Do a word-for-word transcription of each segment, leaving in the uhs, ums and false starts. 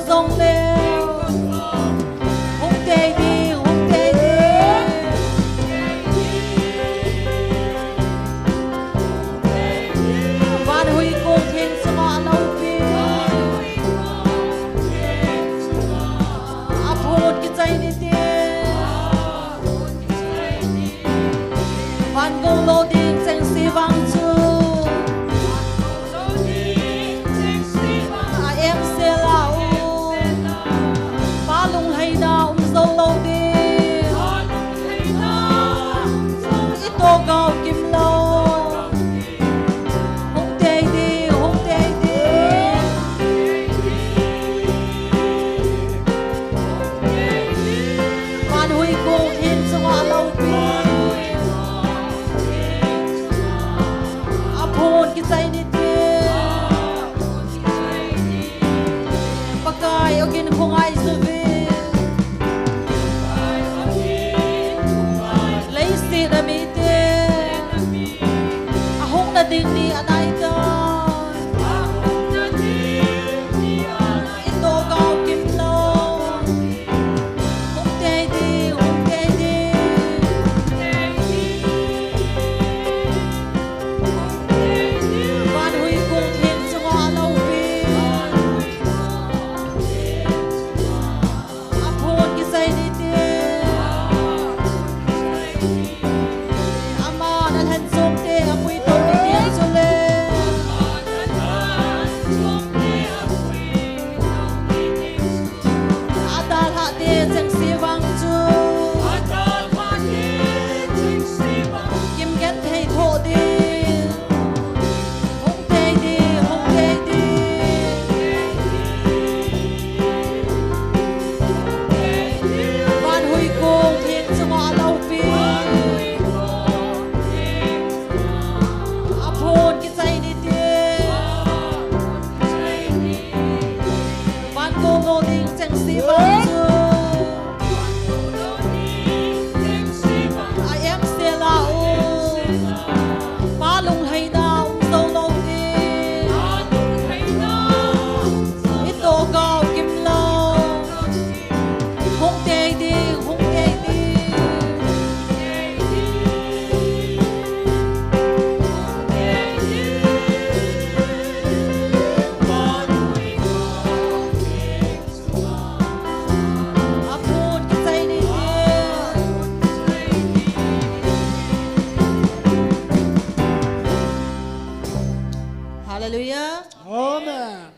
Song leo. Hung tei ding, hung tei ding. Van hui kong theng chunga loupi. Aphon kichai ni te. Van gou lou ding chengse vang chu. A em sel a u. Pa lunglhaina um jou lou ding. I toh gao kim lou. Hung tei ding, hung tei ding. Van hui kong theng chunga loupi. Aphon kichai ni te. Pakai ogin khongai suvi. Leiset a mite. Ahung na ding ni anai ta. I toh gao kim lou. Hung tei ding, hung tei ding. Van hui kong theng chunga loupi. Aphon kichai ni te. Aman alhan chom te apui to ni te chule. Adalhah te chengse vang chu. Kim genthei thoh ding. Hung tei ding, hung tei ding. Van hui kong theng chunga loupi. Aphon kichai ni te. Van gou lou ding chengse vang chu. A em sel a u. Pa lunglhaina um jou lou ding. I toh gao kim lou. Hung tei ding, hung tei ding. Aphon kichai ni te. Hallelujah. Amen.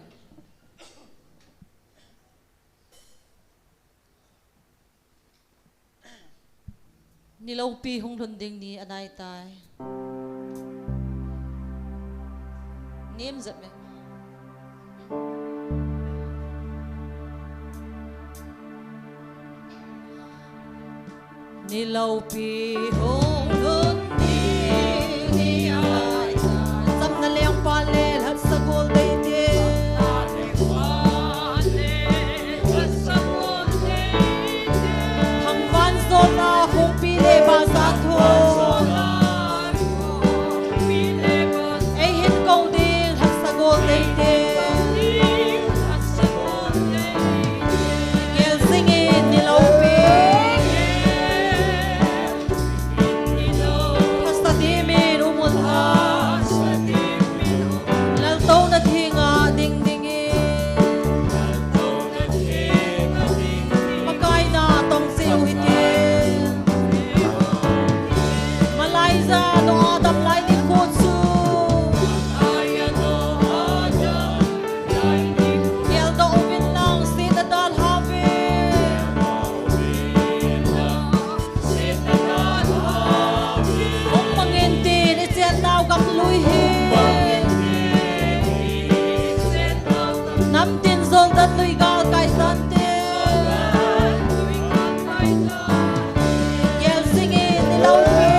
Ni loupi hung lhun ding ni anai tai. Nem jep me. Ni loupi hung lhun ding ni anai tai. Chamna lengpa le lhatsagol deite. Thangvan jolna kongpi le bazar thu. Eihin kou ding lhatsagol deite. Gel jingin ni loupi. Phasadim in um un lang. Laltouna thenga ding dingin. Pakai na tong cheh u hite. Malai ja Noah damlai nikho chu. Geldoh uvin lang, setna dalha uvin. Hung mangin tin, i chennau gamlui hi. Namtin joldan lui gal kai tante. Gel jingin ni loupi.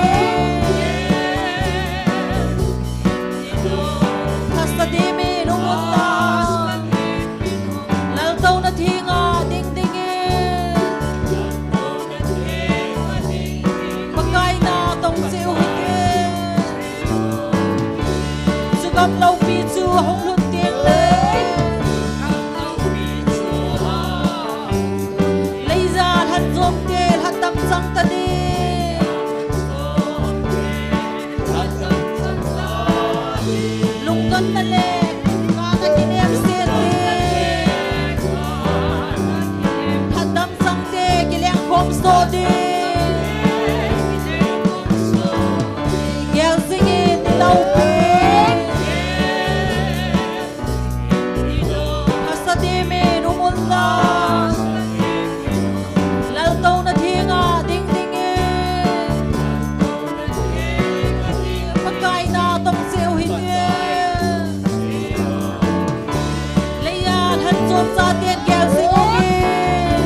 Phasadim in um un lang. Laltouna thenga ding dingin. Pakai na tong cheh u hite. Chu gam loupi chu hung lhun teng le. Dimin um unlang, laltouna thenga ding dingin, Pakai na tong cheh u hite. Leiya lhan chom chaten gel jing uvin.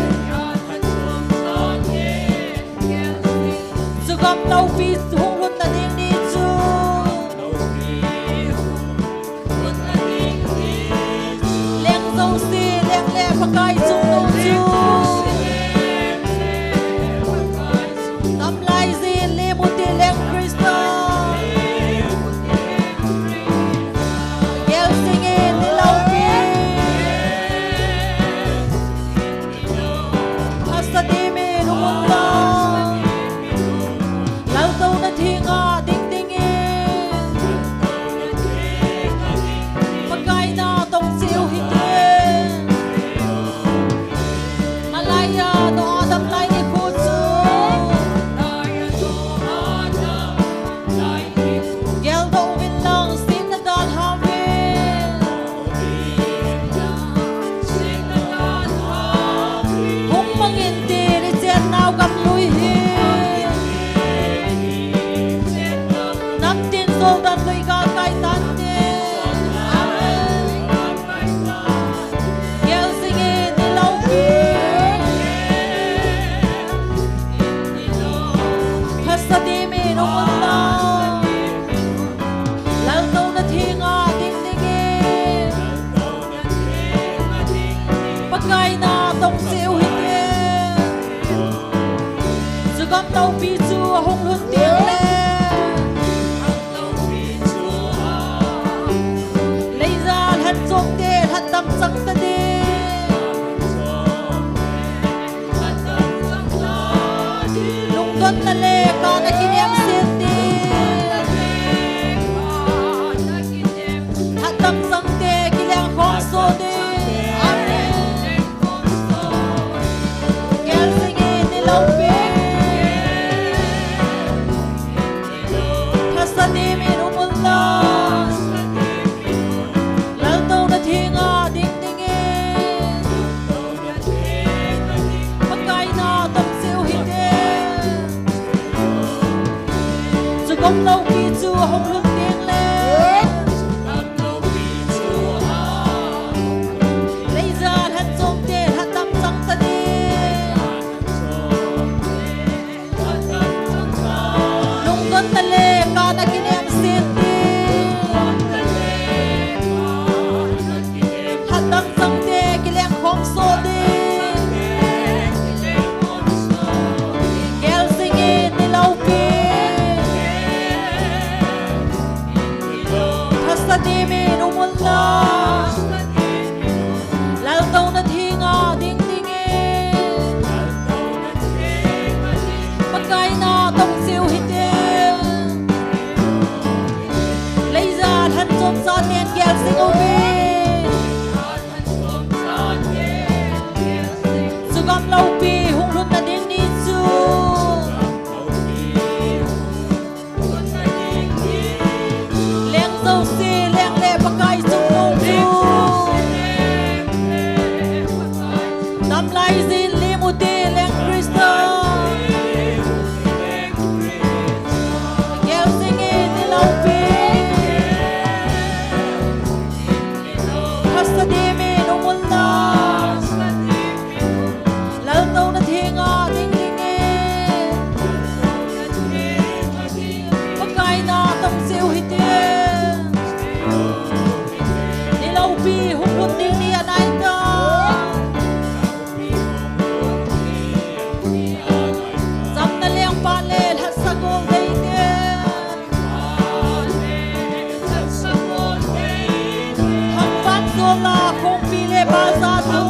Chugam loupi hung lhunna ding ni chu, leng jouse leng le Pakai chungnung chu, damlai jin lim u hite leng Christa. Gel jingin ni loupi. Hasta dimin um unlang, laltouna thenga ding dingin, Pakai na tong cheh u hite. Malaiya Noah damlai nikho chu geldoh uvin lang, sihna dalha uvin. Hung mangin tin, ichennau gamlui hi namtin jol damlui galkai tante. Amen. Gel jingin ni loupi. Hasta dimin um unlang, laltouna thenga ding dingin, Pakai na tong cheh u hite. Chugam loupi chu ahung lhun teng le, leiya lhan chom te lhatdam chang ta ding. Lungdonna le kana kinem set ding. Lhatdam chang te kileng khom soh ding. Amen. Gel jingin ni loupi. Hasta dimin um unlang, laltouna thenga ding dingin, Pakai na tong cheh u hite. Chugam loupi chu ahung lhun teng le, leiya lhan chom te lhatdam chang ta ding. Lungdonna le kana kinem set ding. Lhatdam chang te kileng khom soh ding. Gel jingin ni loupi. Hasta dimin um unlang, laltouna thenga ding dingin, Pakai na tong cheh u hite. Leiya lhan chom chaten gel jing uvin. Chugam loupi hung lhunna ding ni chu, leng jouse leng le Pakai chungnung chu, damlai jin lim u hite leng Christa. Gel jingin ni loupi. Hasta dimin um unlang, laltouna thenga ding dingin, Pakai na tong cheh u hite. Ni loupi hung lhun ding ni anai ta. Chamna lengpa le lhatsagol deite, hamvang jola khongpi le baza thu,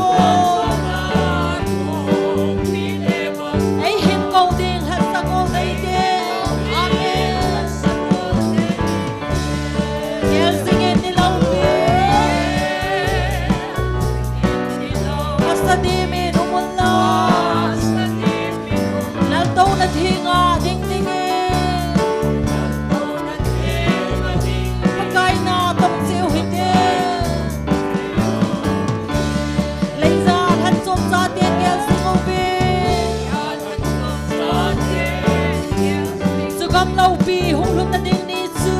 eihin kou ding lhatsagol deite. Amen. Gel jingin ni loupi. Hasta dimin um unlang, laltouna thenga ding dingin, Pakai na tong cheh u hite. Pi hung lhun na ding ni chu.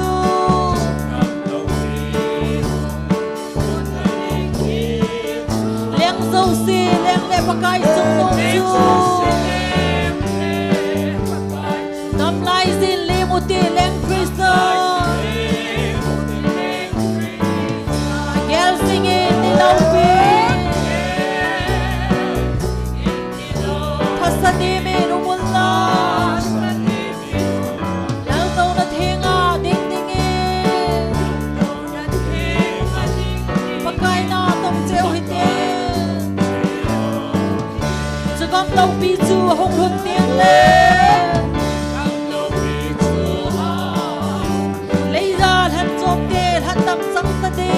Leng jouse, leng le Pakai chungnung chu. Damlai jin lim u te leng Christa. Gel jing in ni loupi. Phasadim in um un lang. Laltouna thenga ding ding in. Pakai na tong cheu hite. Chu gam loupi chu hung lhun ding le. Leiya lhan chom te lhan tam chang ta ding.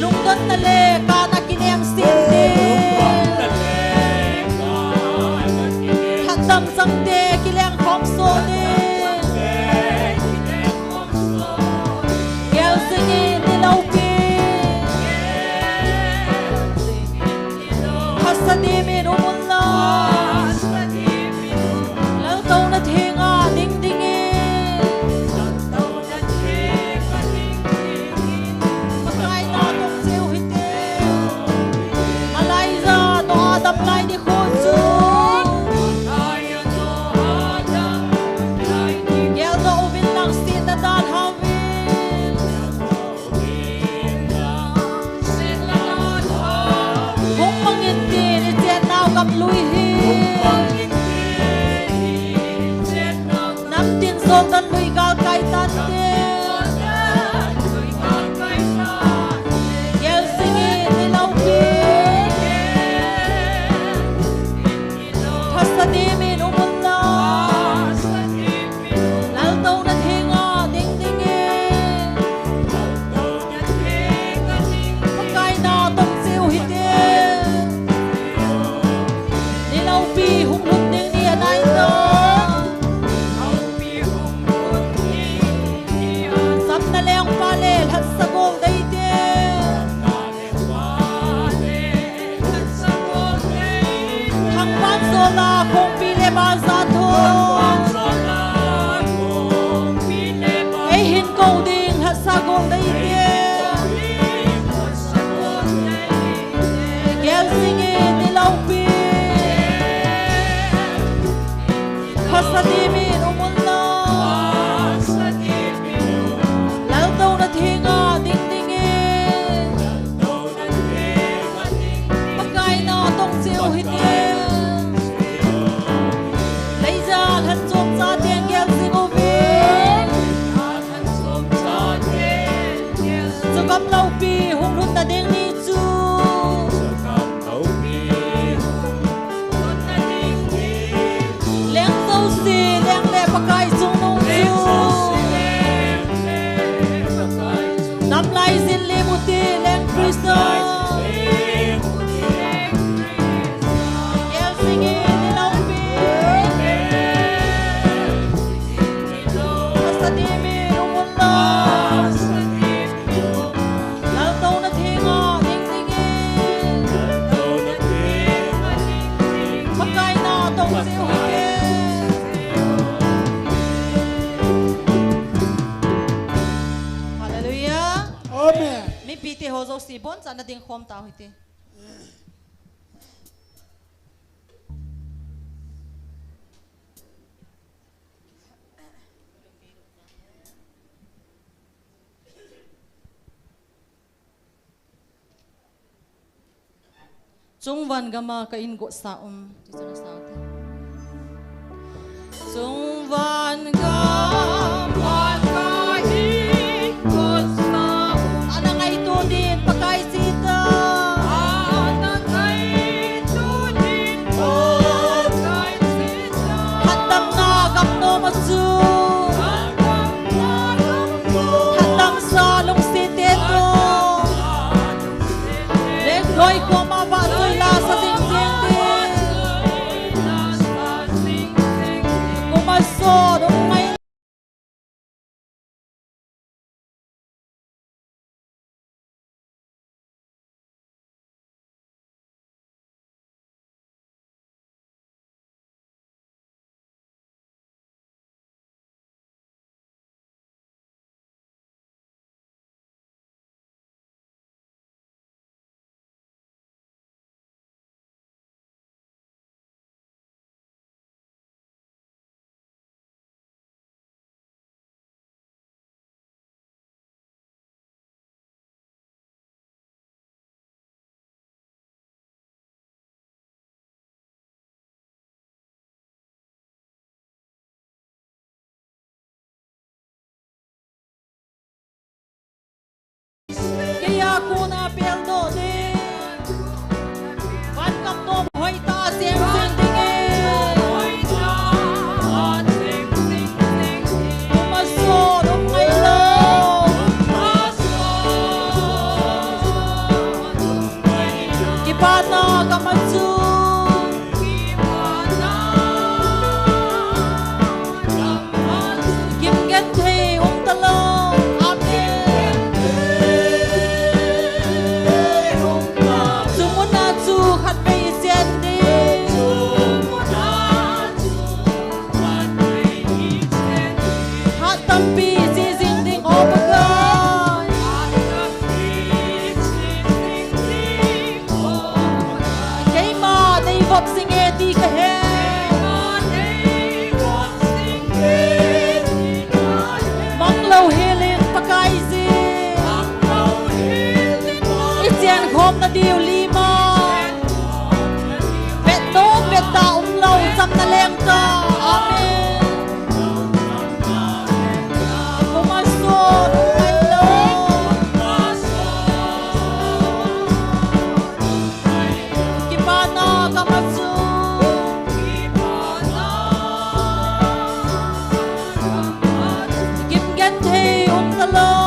Lungdonna le kana kinem sin ding. Lhan tam chang te kileng khom so ding. Gel jing in ni loupi. Phasadim in um un lang. Laltouna thenga ding ding in. Pakai na tong cheu hite. Alaiya no Adam lai ni kho chu. Gel doh uvin lang sihna dalha uvin. Hung mang in tin i chennau gam lui hi. Namtin Jordan lui gal kai tan te. Gel jing in ni loupi. Phasadim in um un lang. Laltouna thenga ding ding in. Pakai na tong cheu hite. Ni loupi hung lhun ding ni anai ta. Samna lengpa le lhatsa gol dei te. Thangban jola khongpi le balsa tho. Eihin kou ding lhatsa gol dei te. Gel jing in ni loupi. Phasadim in um un lang. Laltouna thenga ding ding in. Pakai na tong cheu hite. Leiya lhan chom cha teng gel jing uvin. Chu gam loupi hung lhun na ding ni chu. Leng jouse, leng le Pakai chungnung chu. Damlai jin lim u te leng Christa. Gel jing in ni loupi. Phasadim in um un lang. Laltouna thenga ding ding in. Pakai na tong cheu hite. Hallelujah. Amen. Mipi te ho jouse bonchan na ding khom tau hite. Chungvan gama ka in gotsa um. Chungvan gama ka in gotsa um. Ana ngaito din Pakai sita. Ana ngaito din Pakai sita. Lhatdamna gam nom a chu. Lhatdamsa lungset te toh. Leng loi koma vahchoi lasa jing jing ding. Kum a sot Omna diu lima. Vet nom vet tah umlou, chamna lengtah. Amen. Koma son, umngailou. Kipana kama chu. Kim genthei umtalou.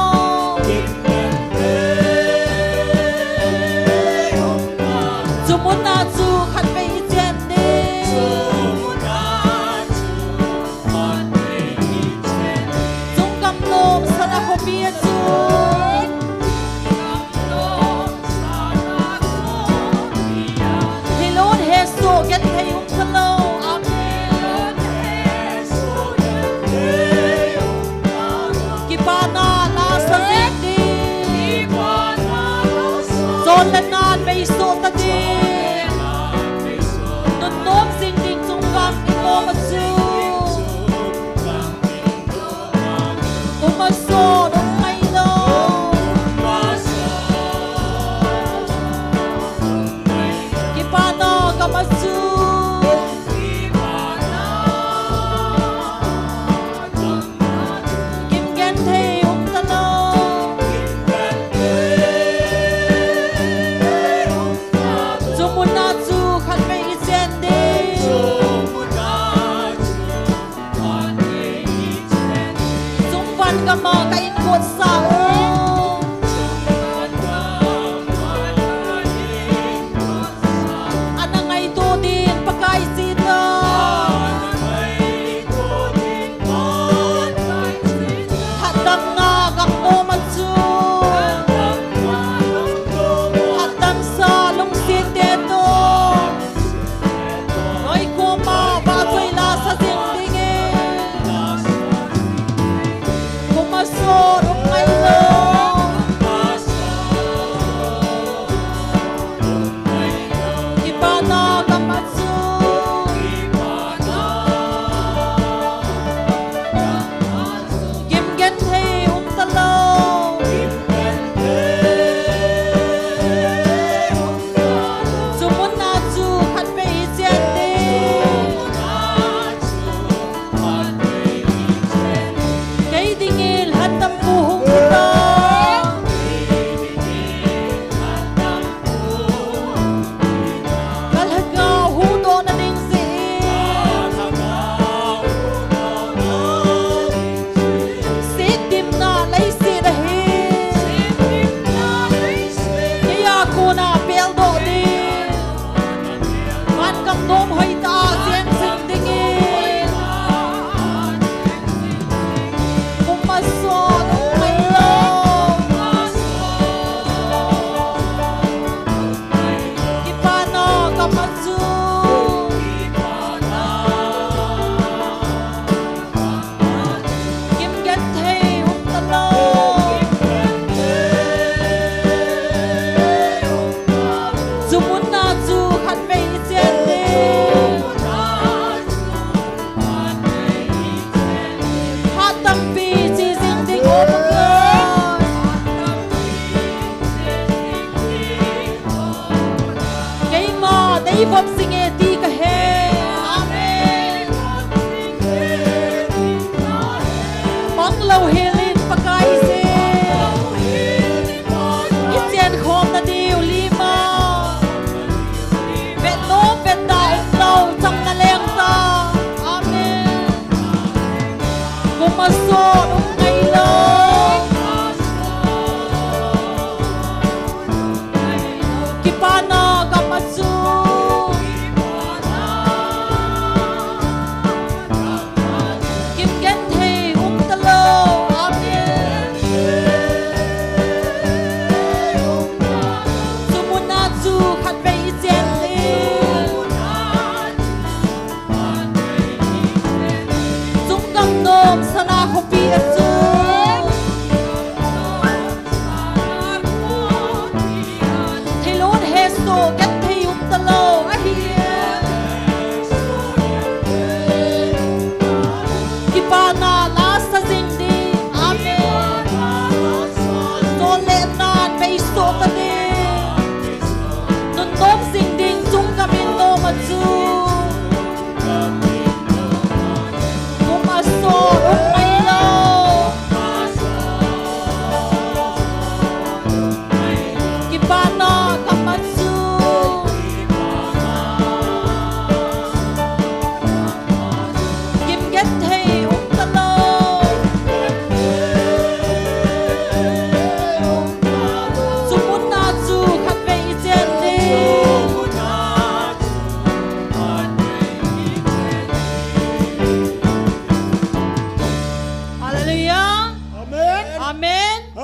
Chu muna chu khatvei ichen ding. Chungkam nom Sana khopi a chu. Hilon hesoh genthei umtalou. Amen. Kipana la sa jing ding. Chon le nan vei soh ta ding. Nunnom jing ding chungkam inom a chu. Koma son, umngailou. Kipana kama chu. Kim genthei umtalou.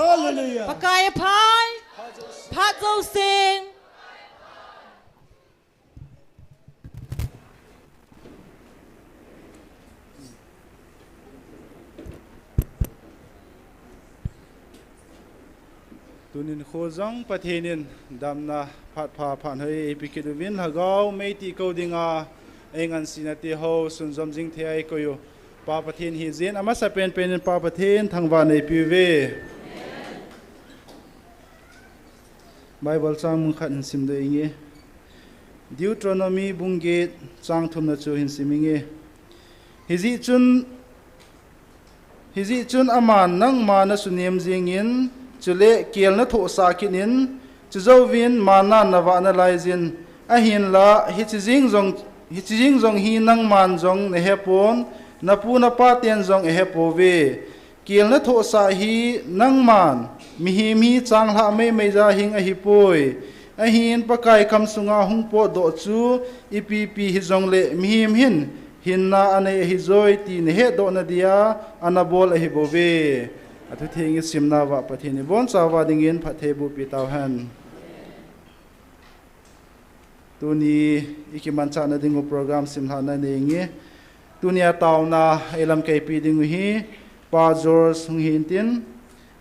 Hallelujah. Pakai aphai. Phat jouseng. Tunin kho jong Pathen in damna phat pha phat hoi eipe kit uvin, lhagao mei ti kou dinga eingansena ti ho sunjom jing thei a eikoi u Pa Pathen hijin, amasa penpen in Pa Pathen thangvah in eipe uve. Bible chang mun khat hin simdoh inge. Deuteronomy bung get chang thumna chu hin sim inge. Hijeh chun, hijeh chun aman nangma nasunem jingin, chule kel nathohsah kit in, chujouvin manna navah nalaijin, ahinla hiche jeng jong, hiche jeng jong hi nangman jong nahepon, napu napaten jong ahepouve. Kel nathohsah hi nangman, mihem hi changlhah meimei ja hing ahipoi. Ahin Pakai kham sunga hung potdoh chu ipipi hijongle mihem hin hinna anei ahijoi ti nahetdohna dia anabol ahibouve. Athutheng isimna uva Pathen in ibonchauva dingin phatthei bohpi tauhen. Tuni ikimanchahna dingu program simlhahna nei inge. Tunia taona eilamkaipi dingu hi Pa George hung hintin,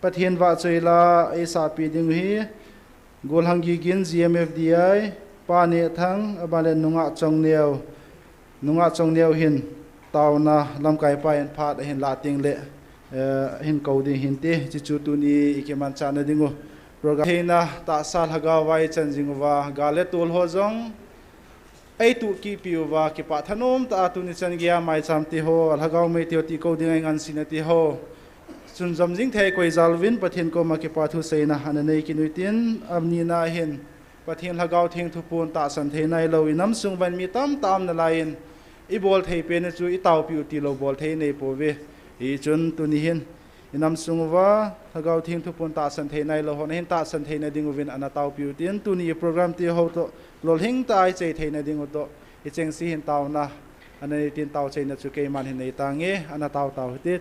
Pathen vahchoila eisahpi dingu hi Golhang Gigin, G M F D I, Pa Nehthang, abanle Nungah Chongneo, Nungah Chongneo hin taona lamkaipa in phat ahin lah tengle, eh, ahin kou ding hinte, hiche chu tuni ikimanchahna dingu program theina tahsa lhagaova ichan jing uva, gal le tol ho jong eituh kihpeh uva, kipah thanom tah a tuni chan geiya maicham te ho, lhagao mei te ho, ti kou dinga eingansena te ho sunjom jing thei a eikoi jal uvin Pathen koma kipa thuseina ana nei kit uhitin, anina hin Pathen Lhagao Theng thupon tahsan thei nailou, inam sung uva mi tamtah aum nalaiyin, ibol thei pen u chu itaopeh u tilou bol thei neipouve. Hichun tuni hin inam sung uva Lhagao Theng thupon tahsan thei nailou ho nahin tahsan theina dinguvin ana taopeh uhitin, tuni program te ho toh lolhing tah a ichai theina dingu toh, ichengse hin taona ana nei tin taochaina chu keiman hin neitange, ana tao tao hite.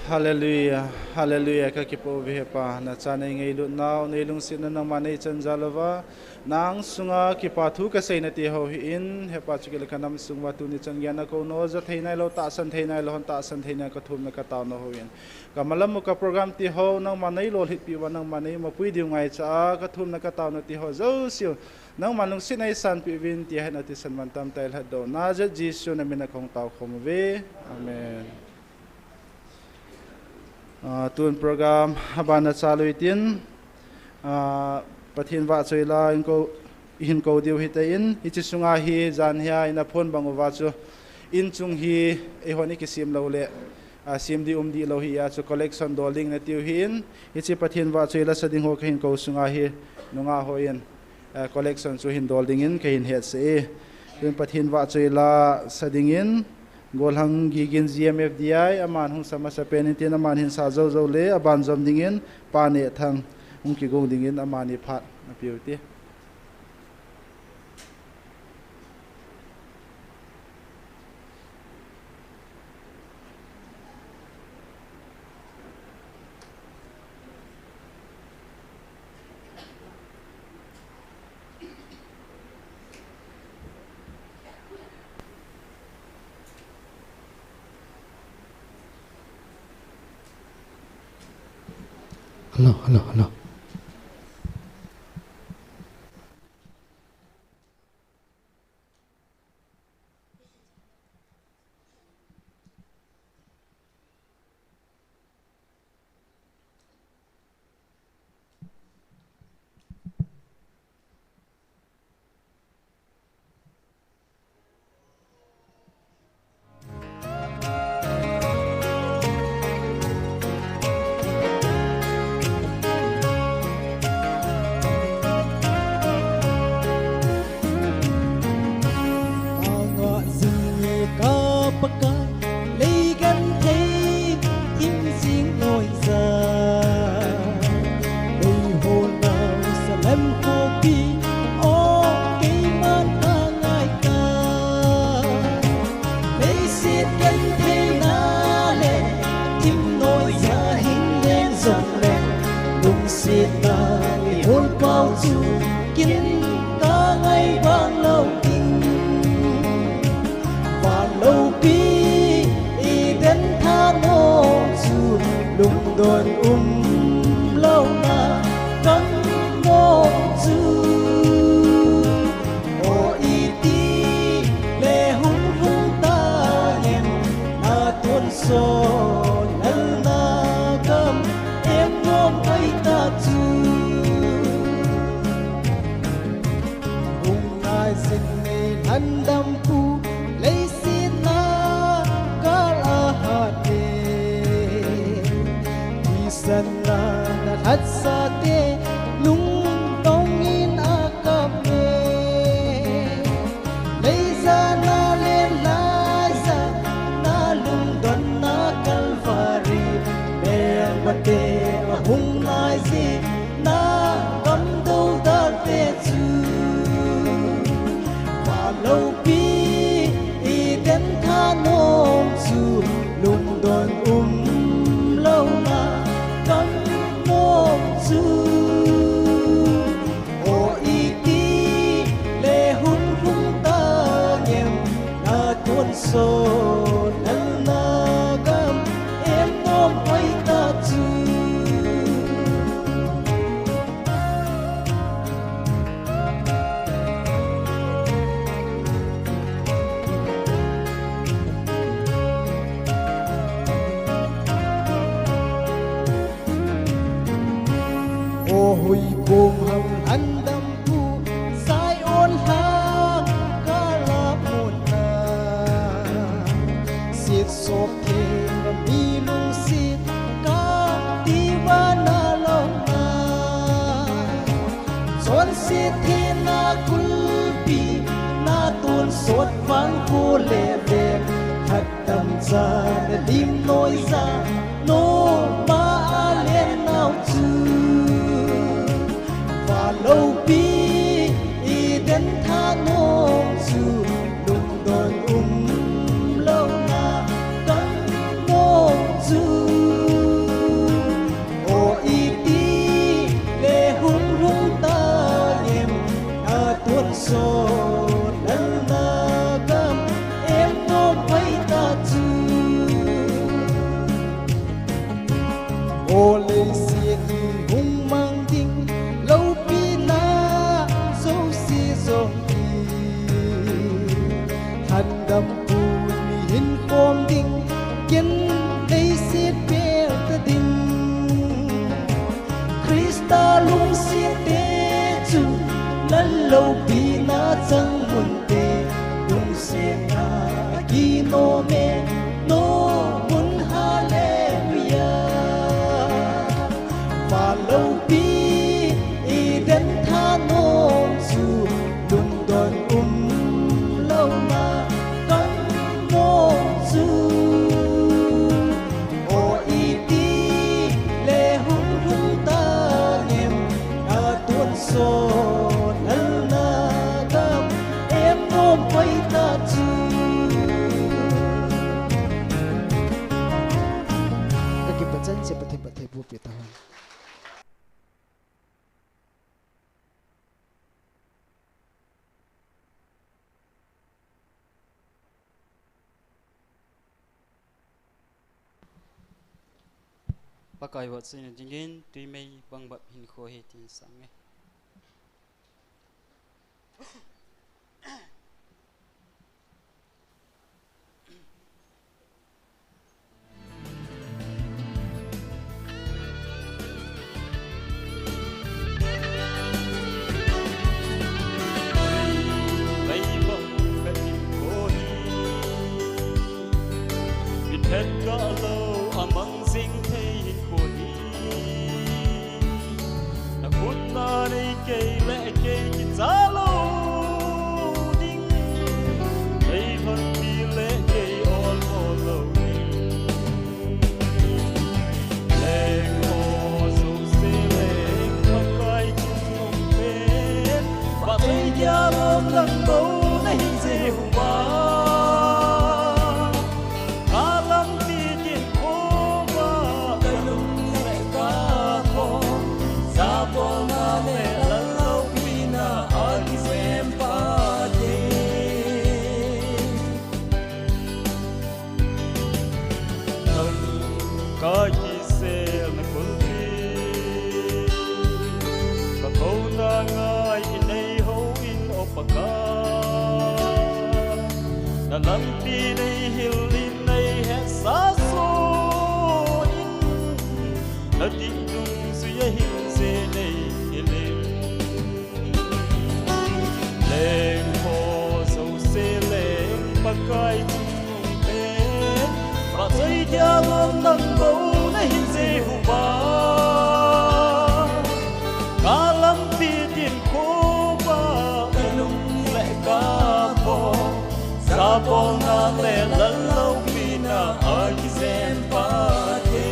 Hallelujah, hallelujah, ka kipa uve Hepa, na cha nei ngailut nau, nei lungsetna nangma nei chan jal uva, nang sunga kipa thu ka seina ti ho hi in, Hepa chu kile ka nam sung uva tuni chan geiya na kou nau, ja thei nailou, tahsan thei nailou, hon tahsan theina ka thumna ka taona ho in. Ka malam u ka program ti ho, nangma nei lolhit pi uva, nangma nei mapui diu ngaicha a, ka thumna ka taona ti ho, jouse u, nangma lungsetna ei sanpi uvin, ti a hetna thisan mantam tah ei lhatdoh na, ja Jesu na min a ka hung tao khom uve. Amen. Ah, tun program, abana chalu itin, ah, Pathen vahchoi la, in kou, hin kou diu hite in, hiche sunga hi, jan hia, in a phon bang uva chu, in chung hi, eihon i kisem lou le, ah, sem di um di lou hi a chu, collection dol ding na tiu hi in, hiche Pathen vahchoi la sa ding ho ka hin kou sunga hi, nunga ho in, ah, collection chu hin dol dingin ka hin hetsah e. Tun Pathen vahchoi la sa dingin, Golhang Gigin G M F D I, aman hung sa masa pen in tin aman hin sa jou jou le, aban jom dingin, Pa Nehthang, hung kigong dingin, amani phat, na piu ti. Hello, hello, hello. Ka ngah jing e ka Pakai, lei genthei, thim jing noiya. Lei hol nau Salem khopi, o keiman ka ngai ta. Leiset gentheina le thim noiya hin leng jongle, lungsetna le hol pau chu kin ka ngai bang lou ding. Van loupi Eden thanom chu lungdon umlouna kam mong chu. O iti le hung lhung ta em, na tonsot lalna gam em nom ai ta chu. Hung ngai jing e lhandampu, leiset na kal a hat e. Thisanna na lhatsah te, lungdong in a kap e. Leiset na le leiset na lungdonna Calvary, melmate ahung ngai jing na gamdou dal te chu. Van loupi Eden thanom chu lungdon umlouna kam Ko le ve, khat tam cha na lim noi za, no ma a le nau chu. Valo pi i den tha nom chu, lungdon um lo na kan nom chu. O iti le hung hung ta em, a tuan so lal na gam em no pai ta chu. O le si ni hung mang ding, lo pi na so si so ki. Handam pu mi hin kom ding, ken dei sit pel ta ding. Krista lungsiat te chu, lal lo pi na chang mun te, lungsiat na ki no me, no mun hallelujah. Valo pi i den tha nom chu, lungdon um lo na kan nom chu. O iti le hung hung ta em, a tuan so lal na gam em nom pai ta chu. Ka kipachan che Pathen phatthei boh peh ta hen. Pakai vahchoina dingin tui mei bang bap hin kho hi tin sang e. Lei bang ka in ko hi, mi phet ka lo a mang jing thei in ko hi. Na khut na nei kei le kei kicha lo ding, lei lhon pi le kei ol mo lo ding. Leng ho jouse leng Pakai chung pen, vahchoi dia lom lang bou na hi Jehovah. Ka lampi din khova, ka lung le ka khom, jabolna le lalloupina a kisem pa te. Nang ka kiselna kulpi, ka kouna ngai in nei hou in o Pakai. Na lampi nei hil in nei hesa so in, na dih dungjui a hin se nei hil in. Leng ho jouse leng Pakai chung pen, vahchoi dia lom lang bou na hi Jehovah. Ka lampi din khova, ka lung le ka khom, jabolna le lalloupina a kisem pa te.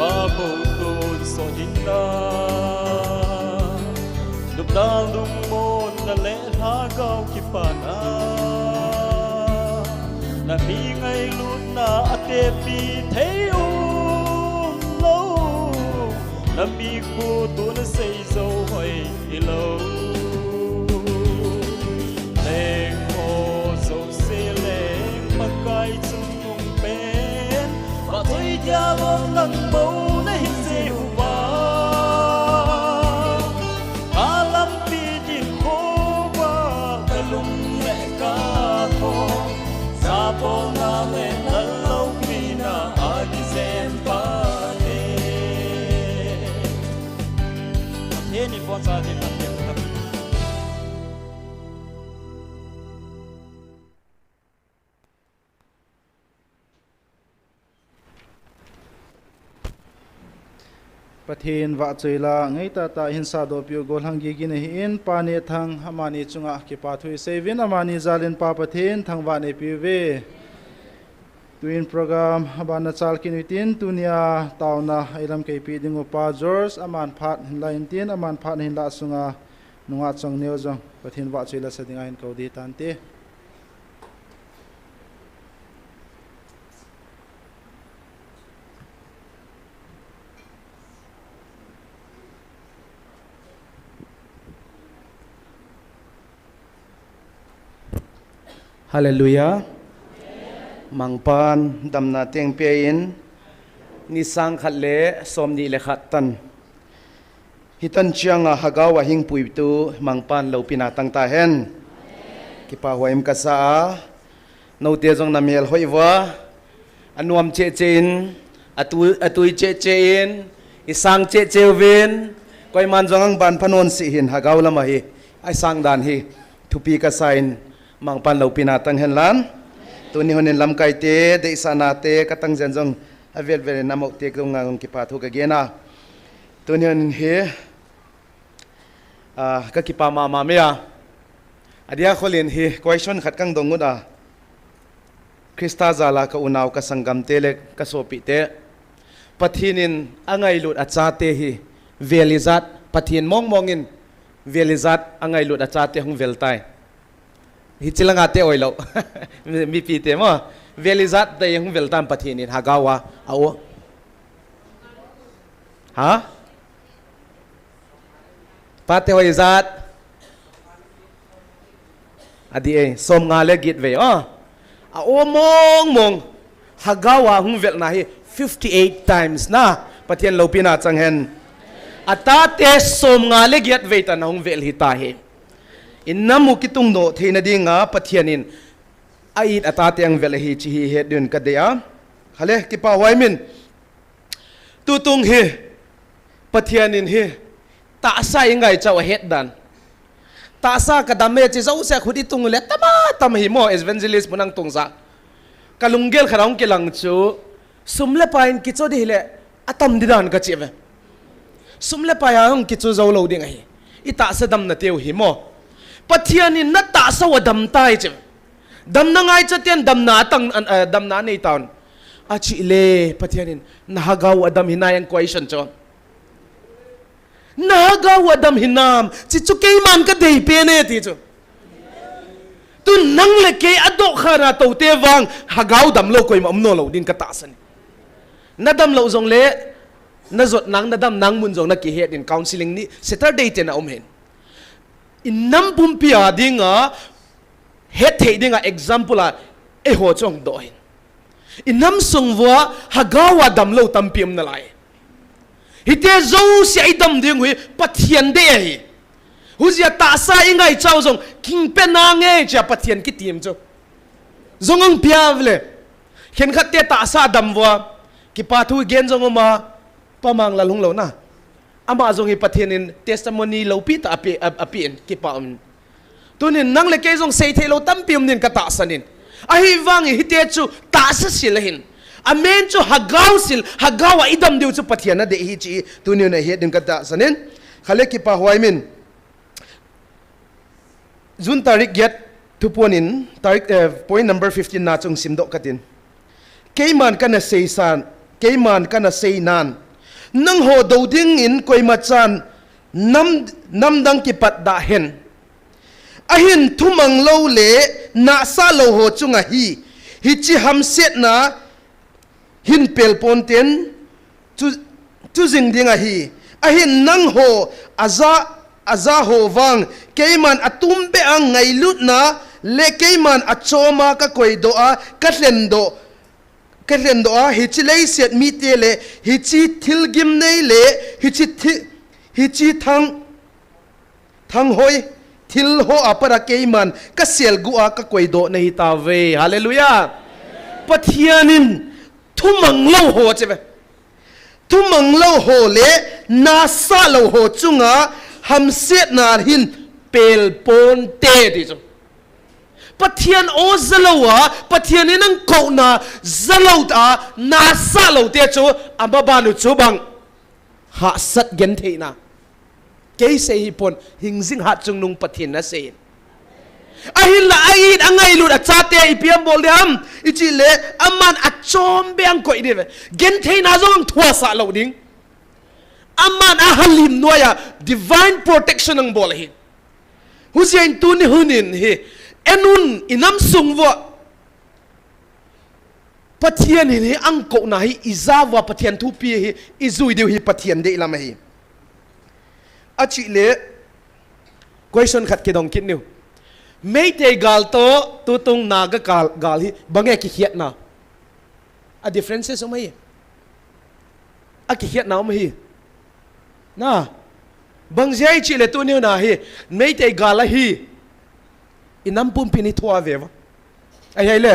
Ba bou tun so din na, lupna lungmonna le lhagao kipana, na mi ngailutna a tepi thei um lou, na mi khu tun a sei jou hoi hilou. Leng ho jouse leng Pakai chung pen, vahchoi dia lom lang bou na hi Jehovah. Ka lampi din khova, ka lung le ka khom, jabolna le lalloupina a kisem pa te. Pathen in boncha din Pathen in. Pathen vahchoi la ngeitah tah hin sadohpeh u gollhang gigin ahin, Pa Nehthang amani chunga kipathu iseiuvin, amani jalin Pa Pathen thangvah neipiuve. Tuin program abana chalkit utin, tunia taona a ilamkai peh dingu Pa George, aman phat hinla intin, aman phat hinla sunga nungah chongneo jong Pathen vahchoi la sa dinga hin kou ding tante. Hallelujah. Mangpan damna teng peh in, ni sang khat le som ni le khat tan. Hitan chianga Hagao a hingpui tu Mangpan loupina tang tahen. Kipa huai im kasa a. Noute jong namel hoi uva. Anuam cheh cheh in, atui, atui cheh cheh in, isang cheh cheh uvin, koiman jong ang ban phanon si hin Hagao lama hi, aisang dan hi, thupi kasa in, Mangpan loupina tang hen lan. Tuni hun in lamkaite, deisahna te, katang jen jong, avel vel in amau te, kong ngang kipathu kagena. Tuni hun hi, Ah, kakipa mama mai a. Adia kholin hi question khat kang dong ngut a. Christa jala ka unau ka sanggamte le ka sopite. Pathen in angailut achate hi vel ijat, Pathen mong mong in vel ijat angailut achate hung vel tai. Hichi langa te oi lou. Mi, mipite mo. Vel ijat te hung vel tam Pathen in Hagao a. A o. Ha? Pate hoi ijat. Adi e, som nga le get vei, o. A o mong mong. Hagao a hung velna hi fifty-eight times na. Pathen loupina chang hen. Atate som nga le get vei tan ahung vel hita hi. Inam u kitung doh theina dinga Pathen in a it atate ahung vel ahi chi hi het ding kadei a. Hale, kipa huai min. Tutung hi, Pathen in hi, tahsa ingaichau ahet dan. Tahsa kadam e chi jouse khut itung le tama tam hi mo evangelist mun ang tung ja. Kalunggel khat ahung kilang chu, sum le pai in kicho ding hile, atam ding dan kachi ve. Sum le pai a hung kicho jou lou ding ahi. Itahsa damna teu hi mo. Pathen in natahsa u adam tai chi ve. Damna ngaicha ten damna atang, an, eh, damna anei taun. Achi le, Pathen in, na Hagao u adam hinai ang question chu. Na Hagao u adam hinam, chi chu keiman kadei pen e ti chu. Tu nang le kei adoh kha na tote vang, Hagao damlou koima um nailou din katahsan. Nadam lou jongle, najot nang, nadam nang mun jong nakihet in counseling ni Saturday te na um hin. Inam pumpi a dinga, het thei dinga example a, eiho chu hung doh hin. Inam sung uva, Hagao a damlou tampi um nalai. Hite jouse a idam ding u hi, Pathen dei ahi. Hujia tahsa ingaichau jong, king pe nange chia Pathen kitim chu. Jong ang pia vle. Khenkhat te tahsa dam uva, kipa thu gen jong uma, Pa Manglal hung lou na. Ama jong hi Pathen in testimony loupi tah ape, a, ape in kipa um. Tunin nang le kei jong seithei lou tampi um din katahsan in. Ahivangin hite chu tahsa sil ahin. Amen chu Hagao sil, Hagao a idam diu chu Pathen adei hi chi tunin ahet din katahsan in. Hale kipa huai min. June tarik get thupuan in, tarik, eh, point number fifteen na chung simdoh katin. Keiman kana seisan, keiman kana seinan. Nangho dou dingin koima chan nam, namdang kipat da hen. Ahin thumang lou le nahsah lou ho chunga hi, hichi hamsetna hin pelpon ten chu, chu jing ding ahi. Ahin nangho aja, aja ho vang keiman atum be a ngailutna le keiman achoma kakoidoh a, kalendoh, kalendoh a, hichi leiset mite le, hichi thil gimnei le, hichi thi, hichi thang, Thanghoi, thil ho a pat a keiman, kaselguh a kakoidoh nahi tauve. Hallelujah. Pathen in thumang lou ho chi ve. Thumang lou ho le nahsah lou ho chunga hamsetna hin pelpon te ti chu. Pathen o jalou a, Pathen in akouna jalou ta, nahsah lou te chu, amaban u chu bang. Hahsat gentheina. Kei sei hipon, hingjing hat chungnung Pathen in asei. Ahinla a-it angailut achate ipi abol ding ham ichih le, aman achom beh angkoi ding ve. Gentheina jong angthuasah lou ding. Aman ahalim noiya divine protection angbol ahi. Hujeh in tuni hunin hi, en un, inam sung uva Pathen hin hi angkouna hi, ija uva Pathen thupi hi, ijui diu hi Pathen deilam ahi. Achih le, question khat kidong kit niu. Meitei gal toh, tutung Naga gal, gal hi, bang e kikhetna? A differences um ahi. A kikhetna um ahi. Na. Bang jeh a ichih le tuni hun a hi. Meitei gal ahi. Inam pumpi in ithoh a ve uva. Ahi le.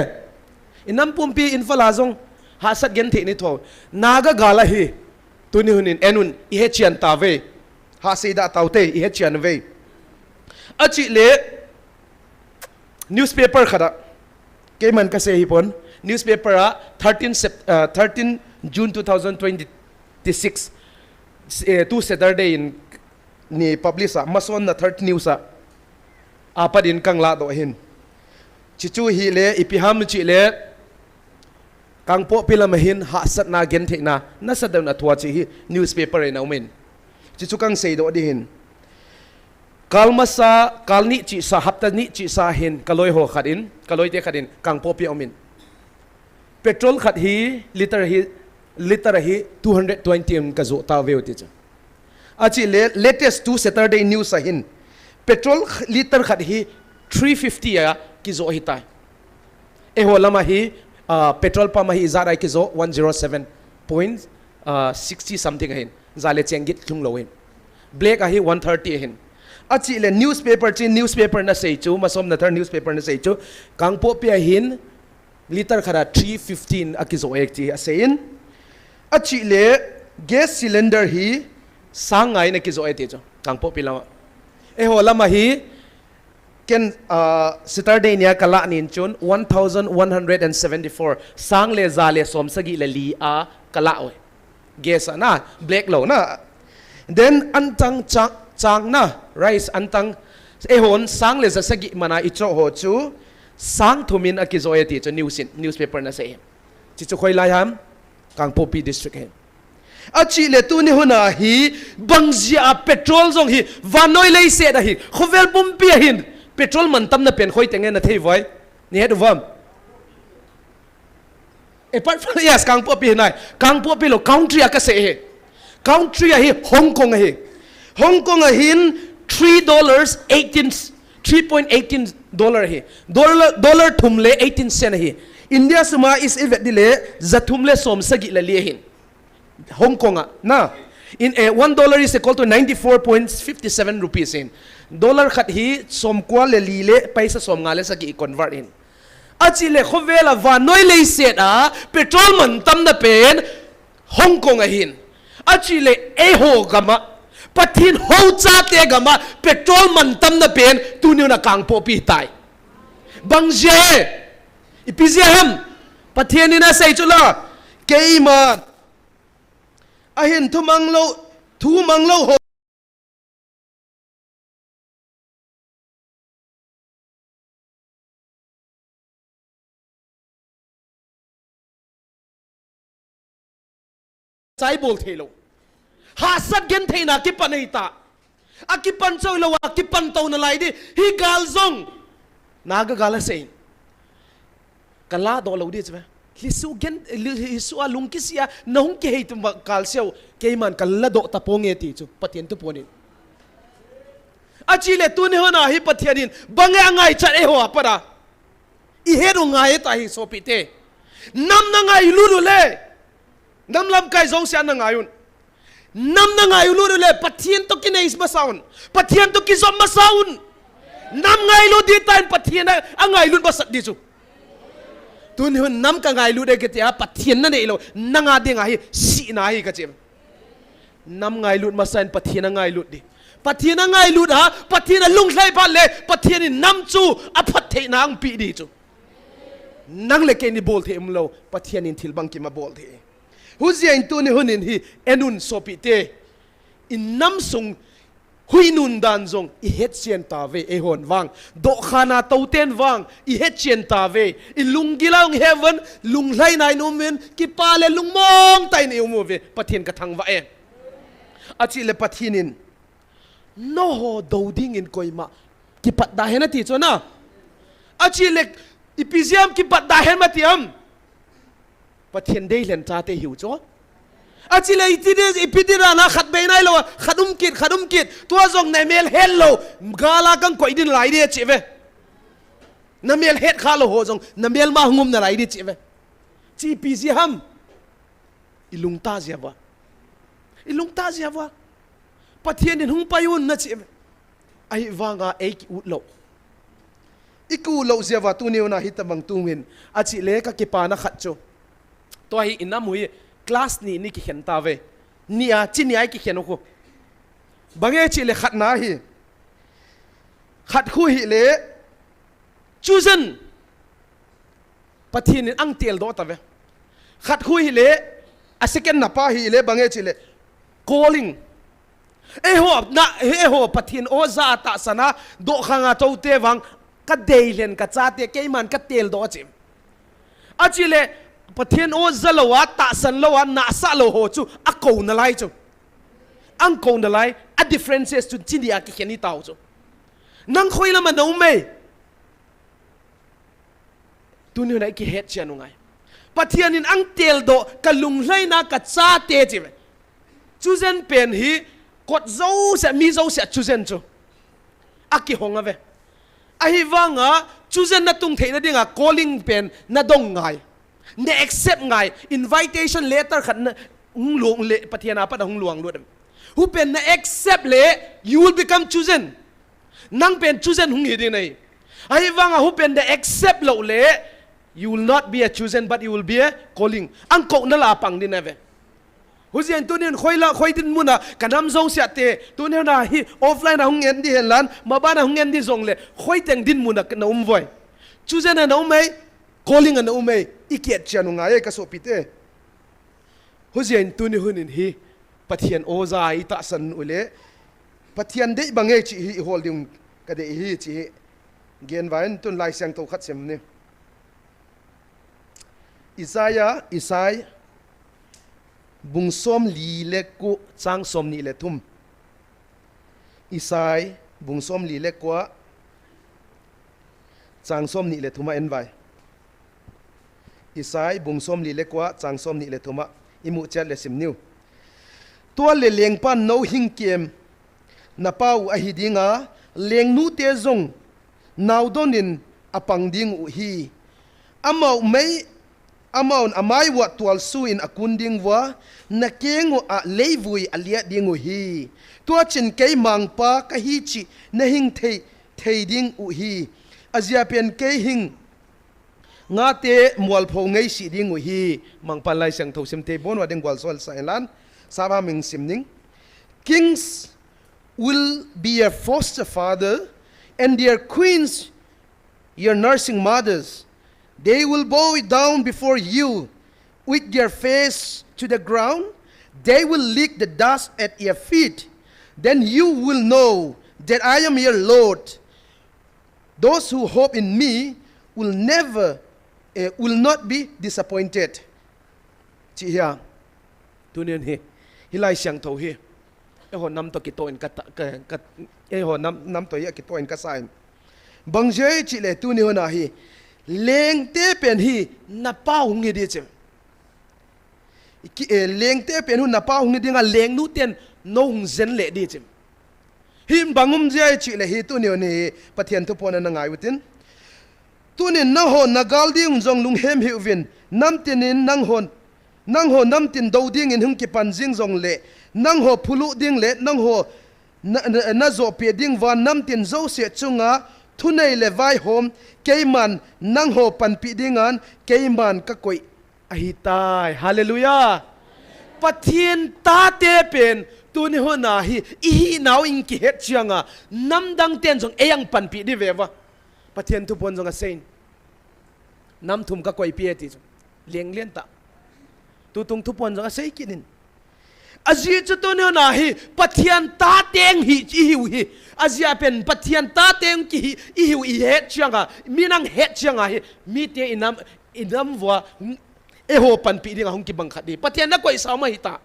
Inam pumpi Imphal a jong. Hahsat genthei in ithoh. Naga gal ahi. Tuni hun in en un. Ihe chian tauve. Hahsat da taute. Ihe chian uve. Achih le. Newspaper khat a, keiman kasei hipon, newspaper a thirteen Sep-, uh, thirteen June two thousand twenty-six, eh, tu Saturday in ni publish a, masomna third news a, apat in kanglah doh ahin. Chuchu hile, ipi ham chih le, Kangpokpi lam a hin hahsatna gentheina, nasatah in athoh a chih hi newspaper in aumin. Chuchu kangsei doh ding ahin. Kal masa, kal ni chesa, hapta ni chesa hin, kaloi ho khat in, kaloite khat in, Kangpokpi a aumin. Petrol khat hi, liter hi, liter hi, two hundred twenty in kajoh tauve ati chu. Achih le, latest tu Saturday news a hin, petrol liter khat hi, three fifty a kijoh ahitai. Eiho lam a hi, ah, petrol pump a hi ijat a kijoh, one zero seven point sixty something ahin. Ja le cheng get lhung lou ahin. Black a hi one thirty ahin. Achih le newspaper chun newspaper in asei chu, masomna third newspaper in asei chu. Kangpokpi a hin liter khat a three fifty in akijoh e ti asei in. Achih le gas cylinder hi sang nga in akijoh e ti chu. Kangpokpi lam a. Eiho lam a hi Ken, ah, Saturday nia kalah nin chun one thousand one hundred and seventy-four, sang le ja le som sagi le li a kalah uve. Gas a na, black lou na. Then antang chang, chang na, rice antang, eihon sang le ja sagi mana ichoh ho chu sang thum in akijoh e ti chu news in, newspaper in asei. Chuchu khoilai ham, Kangpokpi district ahi. Achih le tuni hun a hi, bang jeh a petrol jong hi, vannoi leiset a hi, khovel pumpi a hin, petrol mantamna pen khoi teng e nathei uve. Nahet uvam. Apart from, yes, Kangpokpi hi nai. Kangpokpi lou, country a kasei hi. Country a hi, Hong Kong a hi. Hong Kong a hin, three dollars, eighteen, three point eighteen dollar hi. Dollar, dollar thum le eighteen cent hi. India sum a is ivet di le, ja thum le som sagi le li a hin. Hong Kong a, na. In, eh, one dollar is equal to ninety-four point fifty-seven rupees in. Dollar khat hi som kua le li le paisa som nga le sagi i convert in. Achih le khovel a vannoi leiset a petrol mantamna pen Hong Kong a hin. Achih le eiho gam a, Pathen hou chate gam a petrol mantamna pen tuni hun a Kangpokpi tai. Bang jeh, ipi jeh ham, Pathen in asei chu la, keima Ahin thumang lou, thumang lou ho. Chai bol thei lou. Hahsat gentheina kipan ahi ta. Akipan choi lou, akipan tou nalai di. Hi gal jong. Naga gal asei. Kala doh lou di chu ve. Lisu gen, li-, lisu a lungkisia, nahung kihei tum va kal seo, keiman kala doh taponge ti chu, Pathen tu ponin. Achih le tuni hun a hi Pathen in, bang e angaichat eiho a pat a. Ihet u ngai ta hi sopite. Nam nangailut u le. Nam lamkai jouse a nangai un. Nam nangailut u le, Pathen toh kinei masa un. Pathen toh kijom masa un. Nam ngailut di tan Pathen a, angailut masat di chu. Tuni hun nam kangailut e kiti a, Pathen nanei lou, nanga dinga hi, sihna hi kachi. Nam ngailut masa in Pathen angailut di. Pathen angailut a, Pathen alunglhai phat le, Pathen in nam chu aphattheina angpeh di chu. Nang le kei ni bol thei um lou, Pathen in thil bangkim abol thei. Hujeh in tuni hun in hi, en un sopite. I nam sung huinun dan jong i hetchen tave, eihon vang. Dokhana touten vang, i hetchen tave. I lunggil a hung heaven, lunglhaina in um in, kipa le lungmong tah in i um uve, Pathen ka thangvah e. Achih le Pathen in, nangho dou dingin koima kipat da hen ati chu na. Achih le, ipi jeh a kipat da hen ati am. Pathen deilhen chate hiu chu. Achih le iti de, ipi di rana khat bei nailou, khat um kit, khat um kit. Tua jong na mel het lou, gal a kang koi din lai di chih ve. Na mel het kha lou ho jong, na mel ma hung um nalai di chih ve. Chi ipi jeh ham. I lungtah jeh uva. I lungtah jeh uva. Pathen in hung pai un na chih ve. Ahivanga ei ki ut lou. I ki ut lou jeh uva tuni huna hitabang tung hin. Achih le ka kipana khat chu. Tua hi i nam u hi class ni ni kikhen tave. Ni a, chi ni a i kikhen u khu. Bang e chih le khatna hi. Khat khu hi le. Chosen. Pathen in ang tel doh tave. Khat khu hi le, a second na pa hi le, bang e chih le, calling. Eiho, na, eiho, Pathen o ja tahsan a, dokhanga toute vang, ka deilhen ka chate, keiman ka tel doh chim. Achih le, Pathen o ja lou a, tahsan lou a, nasa lou ho chu, a kou nalai chu. Ang kou nalai, a differences chu, chi ni a kikhen i tau chu. Nang khoi lam a na um e. Tuni huna i kihetchen u ngai. Pathen in ang tel doh ka lunglhaina ka chate chih ve. Chosen pen hi kot jouse, mi jouse chosen chu. A kihong a ve. Ahivanga chosen na tung theina dinga calling pen na dong ngai. Na accept ngai. Invitation letter khat na hung luang le Pathen a pat a hung luang lut em. Hupen na accept le you will become chosen. Nang pen chosen hung hi ding nahi. Ahivanga hupen na accept lou le, you will not be a chosen, but you will be a calling. Ang kou na la pang ding na ve. Hujeh in tunin khoi la, khoi dinmun a, ka nam jouse te, tunin na hi offline a hung en di hen lang, maban a hung en di jong le, khoi teng dinmun a na um uve. Chosen a na um e, calling a na um e, i kihetchen u ngai e ka sopite. Hujeh in tuni hun in hi, Pathen o ja i tahsan u le, Pathen deibang e chih hi i hol ding ka dei hi chih hi. Gen vang tun Laisiangthou khat sim ni. Isaiah, Isai, bung somli le ko chang somni le thum. Isai, bung somli le ko chang somni le thum a en vang. Isai, bung somli le ko chang somni le thum a i mu chet le sim niu. Tua le lengpan nau hing kem na pau ahi dinga, lengnute jong nau donin a pang ding u hi. Amau mei, amaun amai uva tualsu in a kun ding uva, na keng u a leivui a liat ding u hi. Tua chin kei mangpa ka hi chih na hing thei, thei ding u hi. Ajia pen kei hing ngate mualpho ngei si ding u hi. Mangpan Laisiangthou sim te bon uva ding gual sol sa en lang. Saba ming sim ning. Kings will be your foster father, and their queens your nursing mothers. They will bow down before you with their face to the ground. They will lick the dust at your feet. Then you will know that I am your Lord. Those who hope in me will never, eh, will not be disappointed. Chi hia. Tunin hi. Hi Laisiangthou hi. Eiho nam to kitoh in ka, ka, ka, eiho nam, nam to hi kitoh in ka sa in. Bang jeh chih le tuni huna hi. Lengte pen hi na pau hung hi di chim. Ki, eh, lengte pen hun na pau hung hi dinga lengnu ten nou hung jen le di chim. Hi bang um jeh chih le hi tuni huna hi Pathen thuphon a na ngai utin. Tunin nangho na gal ding jong lunghem hih uvin, namtin in nangho, nangho namtin dou dingin hung kipan jing jong le, nangho phulu ding le, nangho na, na, na joh pe ding uva namtin jouse chunga thunei le vaihom, keiman nangho panpi dingan, keiman ka koi ahitai. Hallelujah. Pathen tate pen, tuni huna hi, i hinau in kihet chianga, namdang ten jong ei ang panpi di ve uva. Pathen thuphon jong a seiyin. Nam thum ka koipi e ti chu. Leng lien ta. Tutung thuphon jong a sei kit in. Ajeh chu tuni hun a hi, Pathen tate hi, ihiu hi. Ajeh pen Pathen tate kihi, ihiu ihet chiang a, mi nang het chiang a hi, mite inam, inam uva, eiho panpi ding a hung kibang khat di. Pathen nakoisa ma hita.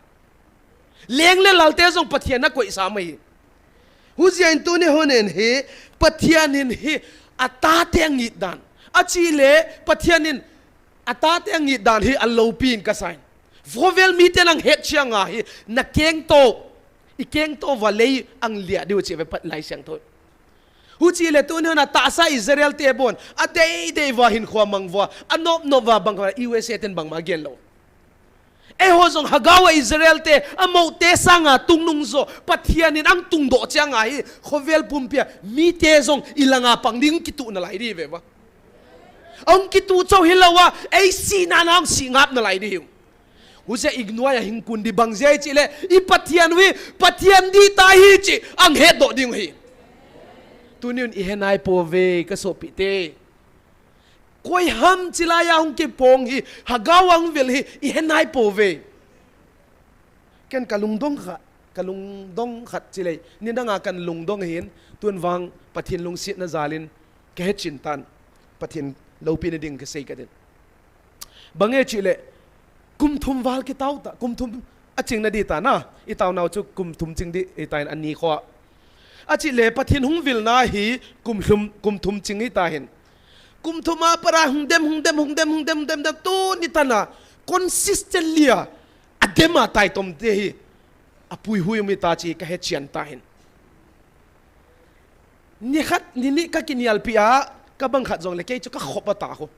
Leng le lalte jong Pathen nakoisa ma hi. Hujeh in tuni hun in hi, Pathen in hi, atate ngit dan. Achile, Pathen in atate ngit dan hi, alopi in kasai. Khovel mite nang het chiang a hi, nakeng to, ikeng to uva lei ang lia diu chi ve Pat Laisiangthou. Huchile tuni hun a tahsa Israel te bon, adeidei uva hinkho mang uva, anop nop uva bang uva, U S A ten bangma gen lou. Eiho jong Hagau a Israel te, amoute sanga tungnung jo, Pathen in ang tungdoh chiang a hi, khovel pumpi a, mite jong ilang a pang ding kituh nalai di ve uva. Ang kituh chou hilou a, eisi nana ang si ngap nalai di hiu. Hujeh ignoa hing kun di bang jeh chile, i Pathen uhi, Pathen di ta hi chi, ang hetdoh ding hi. Tuni hun ihenai pouve, kasopite. Koi ham chilai a hung kipong hi, Hagau a hung vil hi, ihenai pouve. Ken kalungdong khat, kalungdong khat chile, nidang a kalungdong hin, tun vang Pathen lungsetna jal in, kahet chin tan, Pathen loupina ding kasei kadin. Bang e chile, kum thum val kitao ta, kum thum aching nadi ta na, itao nau chu kum thum ching di, itai ani kho. Achile, Pathen hung vilna hi kum thum, kum thum ching hita hin. Kum thum a pat a hung dem, hung dem, hung dem, hung dem, hung dem, dem, tuni tan a, consistently a, adem a taitom te hi, apui hui um hita chi kahet chian ta hin. Nikhat, nini kakinialpi a, kabang khat jongle, kei chu kakhop a ta khu.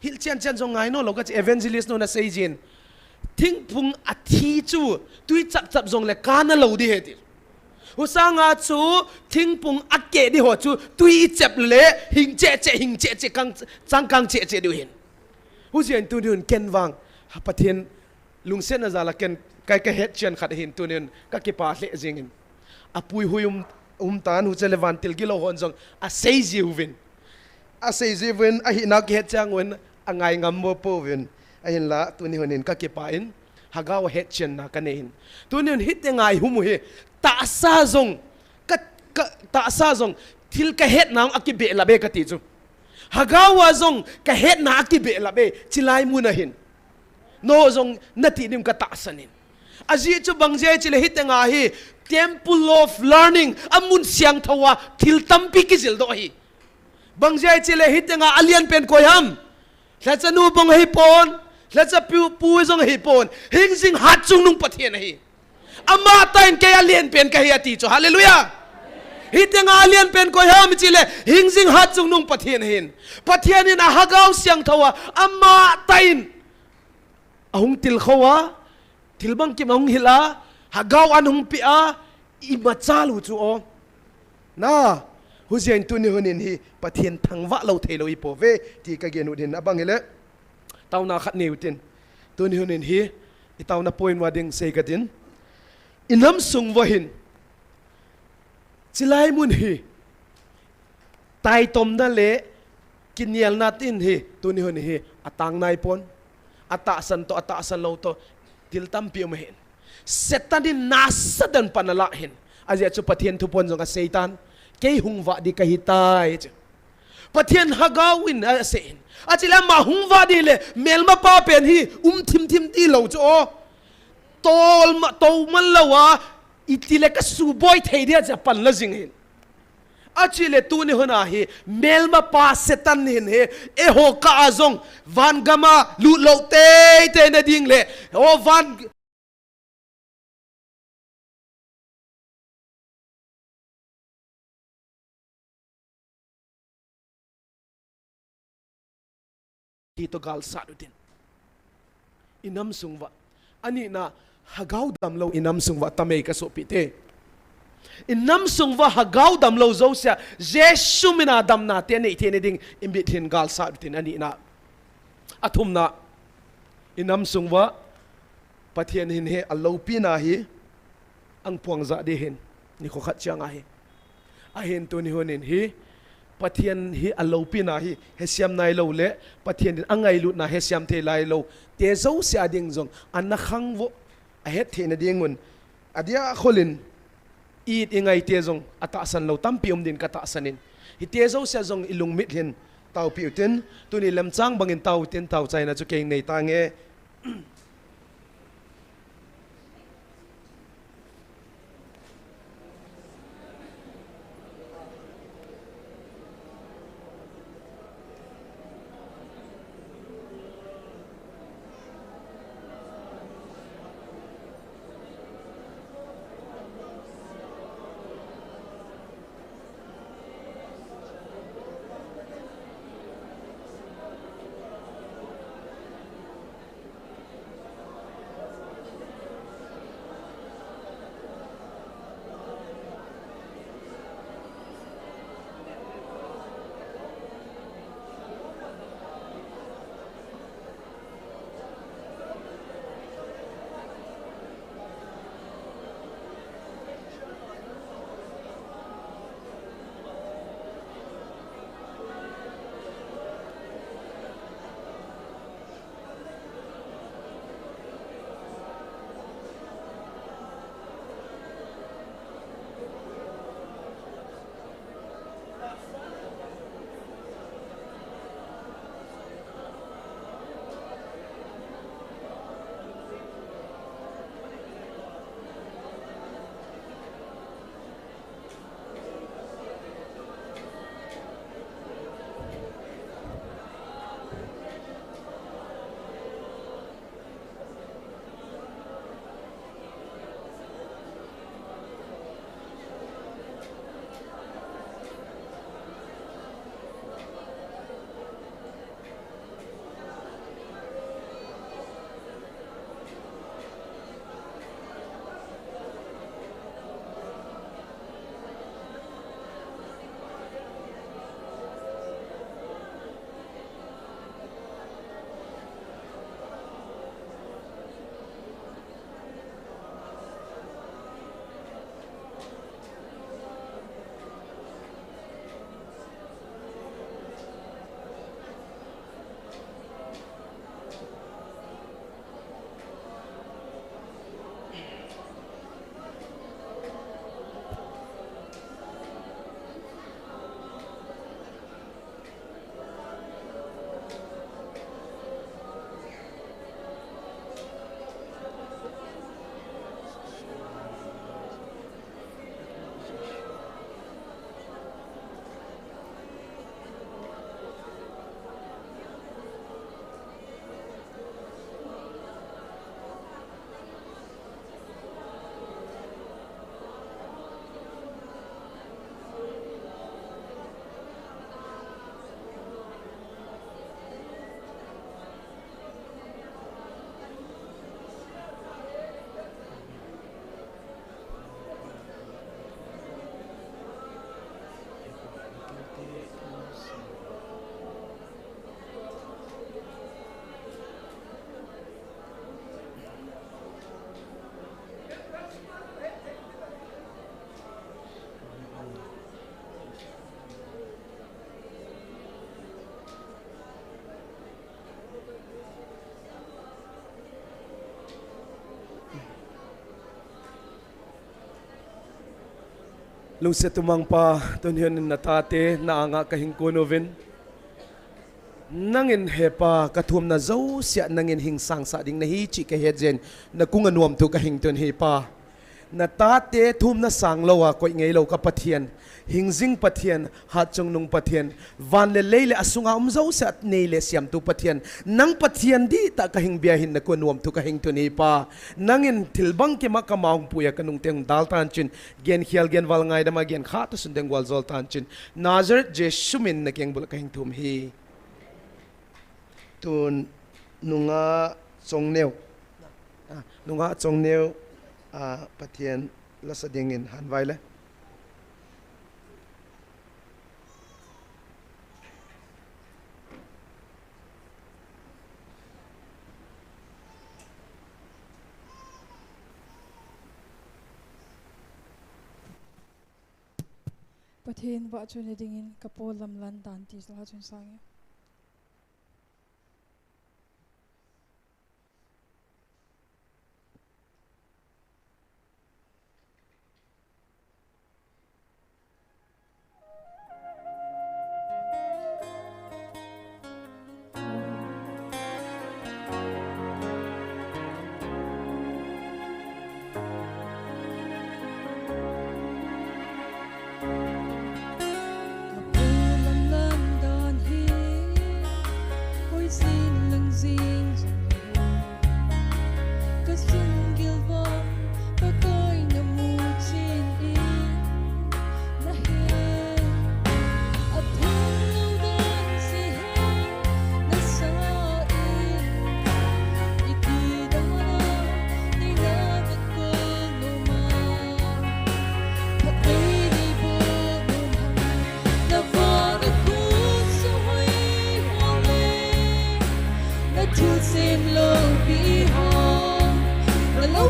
Hil chian chian jong ngai no lou kachi evangelist nu nasei jin. Thingphung athi chu, tui chap chap jongle, kana lou di he ti. Husanga chu, thingphung akeh di ho chu, tui chep le, hing che che, hing che che, kang, chang kang che che diu hin. Hujeh in tuni hun ken vang, ha Pathen, lungsetna jal a ken, kai kahet chian khat hin tuni hun, kakipah lheh jing in. Apui hui um, um tan, huchele vantil gilou hon jong, asei jiuvin. Asei jiuvin, ahinau kihet chiang uvin, angai ngam mo pouvin. Ahinla, tuni hun in kakipah in, Hagau a het chianna kanei hin. Tuni hun hiti ngai hum u hi, tahsa jong, ka, ka, tahsa jong, thil kahetna akibeh lap e kati chu. Hagau a jong, kahetna akibeh lap e, chilai mun a hin. No jong nati dim katahsan in. Ajeh chu bang jeh chile hiti ngai hi, temple of learning, amun siangthou a, thil tampi kijildoh hi. Bang jeh chile hiti ngai alian pen koi ham. Lhacha nu bang hi pon, lhacha pu, pu jong hi pon. Hingjing hatchungnung Pathen hi. Ama tan kei alian pen kahi ati chu. Hallelujah. Hiti ngai alian pen koi ham chile, hingjing hatchungnung Pathen hin. Pathen in a Hagau siangthou a, ama tan. Ahung tilkhou a, thil bangkim ahung hil a, Hagau an hung pe a, imacha lou chu o. Na, hujeh in tuni hun in hi, Pathen thangvah lou thei lou ipouve, ti kagen u din abang hile. Taona khat nei u tin. Tuni hun in hi, itaona point uva ding sei katin. Inam sung uva hin. Chilai mun hi. Taitomna le kinialna tin hi, tuni hun hi, atang nai pon. Atahsan to, atahsan lou to, thil tampi um hin. Satan in nasa dan pan alah hin. Ajeh chu Pathen thu pon jong asei tan. Kei hung vah di kahi tai chu. Pathen Hagau in asei hin. Achile ama hung vah di le, melmapa pen hi, um thim thim ti lou chu o. Tol ma, to man lou a, itile kasuboi thei dia chu pan la jing hin. Achile tuni hun a hi, melmapa Satan hin hi, eiho kah a jong, van gam a lut lou tei tei na ding le, o van Ti to galsat u tin. Inam sung uva. Ani na Hagau damlou, inam sung uva tamei kasopite. Inam sung uva Hagau damlou jousea, Jesu mina damna te nei thei na ding, imit hin galsat u tin ani na. Athumna, inam sung uva, Pathen hin hi aloupina hi, ang puang ja di hin, nikho khat chiang a hi. Ahin tuni hun in hi, Pathen hi aloupina hi, hesiam nai lou le, Pathen in angailutna hesiam thei lai lou, te jousea ding jong, ana khang vo, ahet thei na ding un, adia kholin, i it i ngai te jong atahsan lou tampi um din katahsan in. Hite jouse jong i lungmit hin taopi utin, tuni lemchang bangin tao utin, taochaina chu kei nei tange. Lungset umang Pa, tuni hin na tate na anga ka hing kon uvin. Nangin he Pa, ka thumna jousea nangin hing sangsah ding nahi chih ka het jeh in, na kong a nuamtu ka hing tun hi Pa. Na tate thumna sang lou a koi ngei lou ka Pathian, hing jing Pathian, hatchungnung Pathian, van le lei le a sunga um jousea nei le siamtu Pathian, nang Pathian dihtah ka hing bia hin na kong a nuamtu ka hing tun hi Pa. Nangin thil bangkima ka ma hung pui a ka nungte hung dal tan chin, gen khial gen val ngaidam a gen kha toh sun deng gual jol tan chin. Nazareth Jesu min na keng bul a ka hing thum hi. Tun nungah Chongneo. Ah, nungah Chongneo, ah, Pathian la sa dingin han vai le. Pathian vahchoi na dingin ka pawl lamlan dan ti la chun sang e.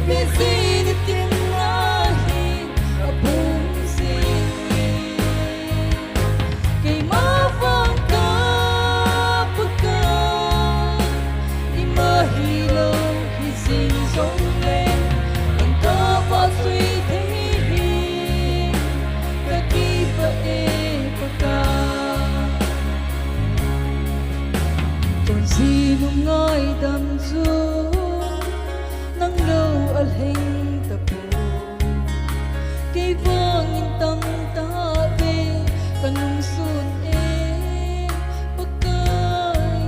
Pezin itin ahi abung jing e. Keima vang ka Pakai, ima hilou hijing jongleng, nang ka vahchoi thei hi, ka kipah e Pakai. Chonse nom ngaidam chu nang lou alheng tapoi. Kei vangin tamtah ve ka nungsun e Pakai.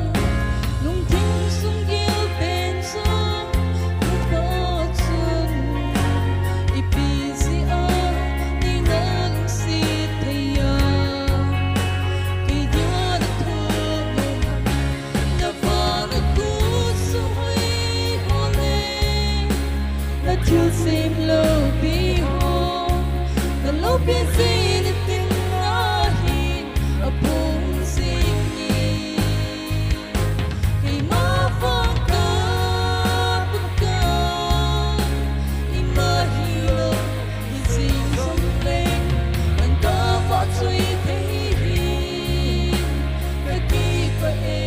Lungthim sung gilpen chang, Pakai chun ipi jeh a nei na lungset thei a, kei dia na thoh nom ham. Na vana kut suhoi ho le, na thilsem loupi ho, na loupi jeh in itin ahi abung jing e. Keima vang ka Pakai, ima hilou hijing jongleng, nang ka vahchoi thei hi, ka kipah e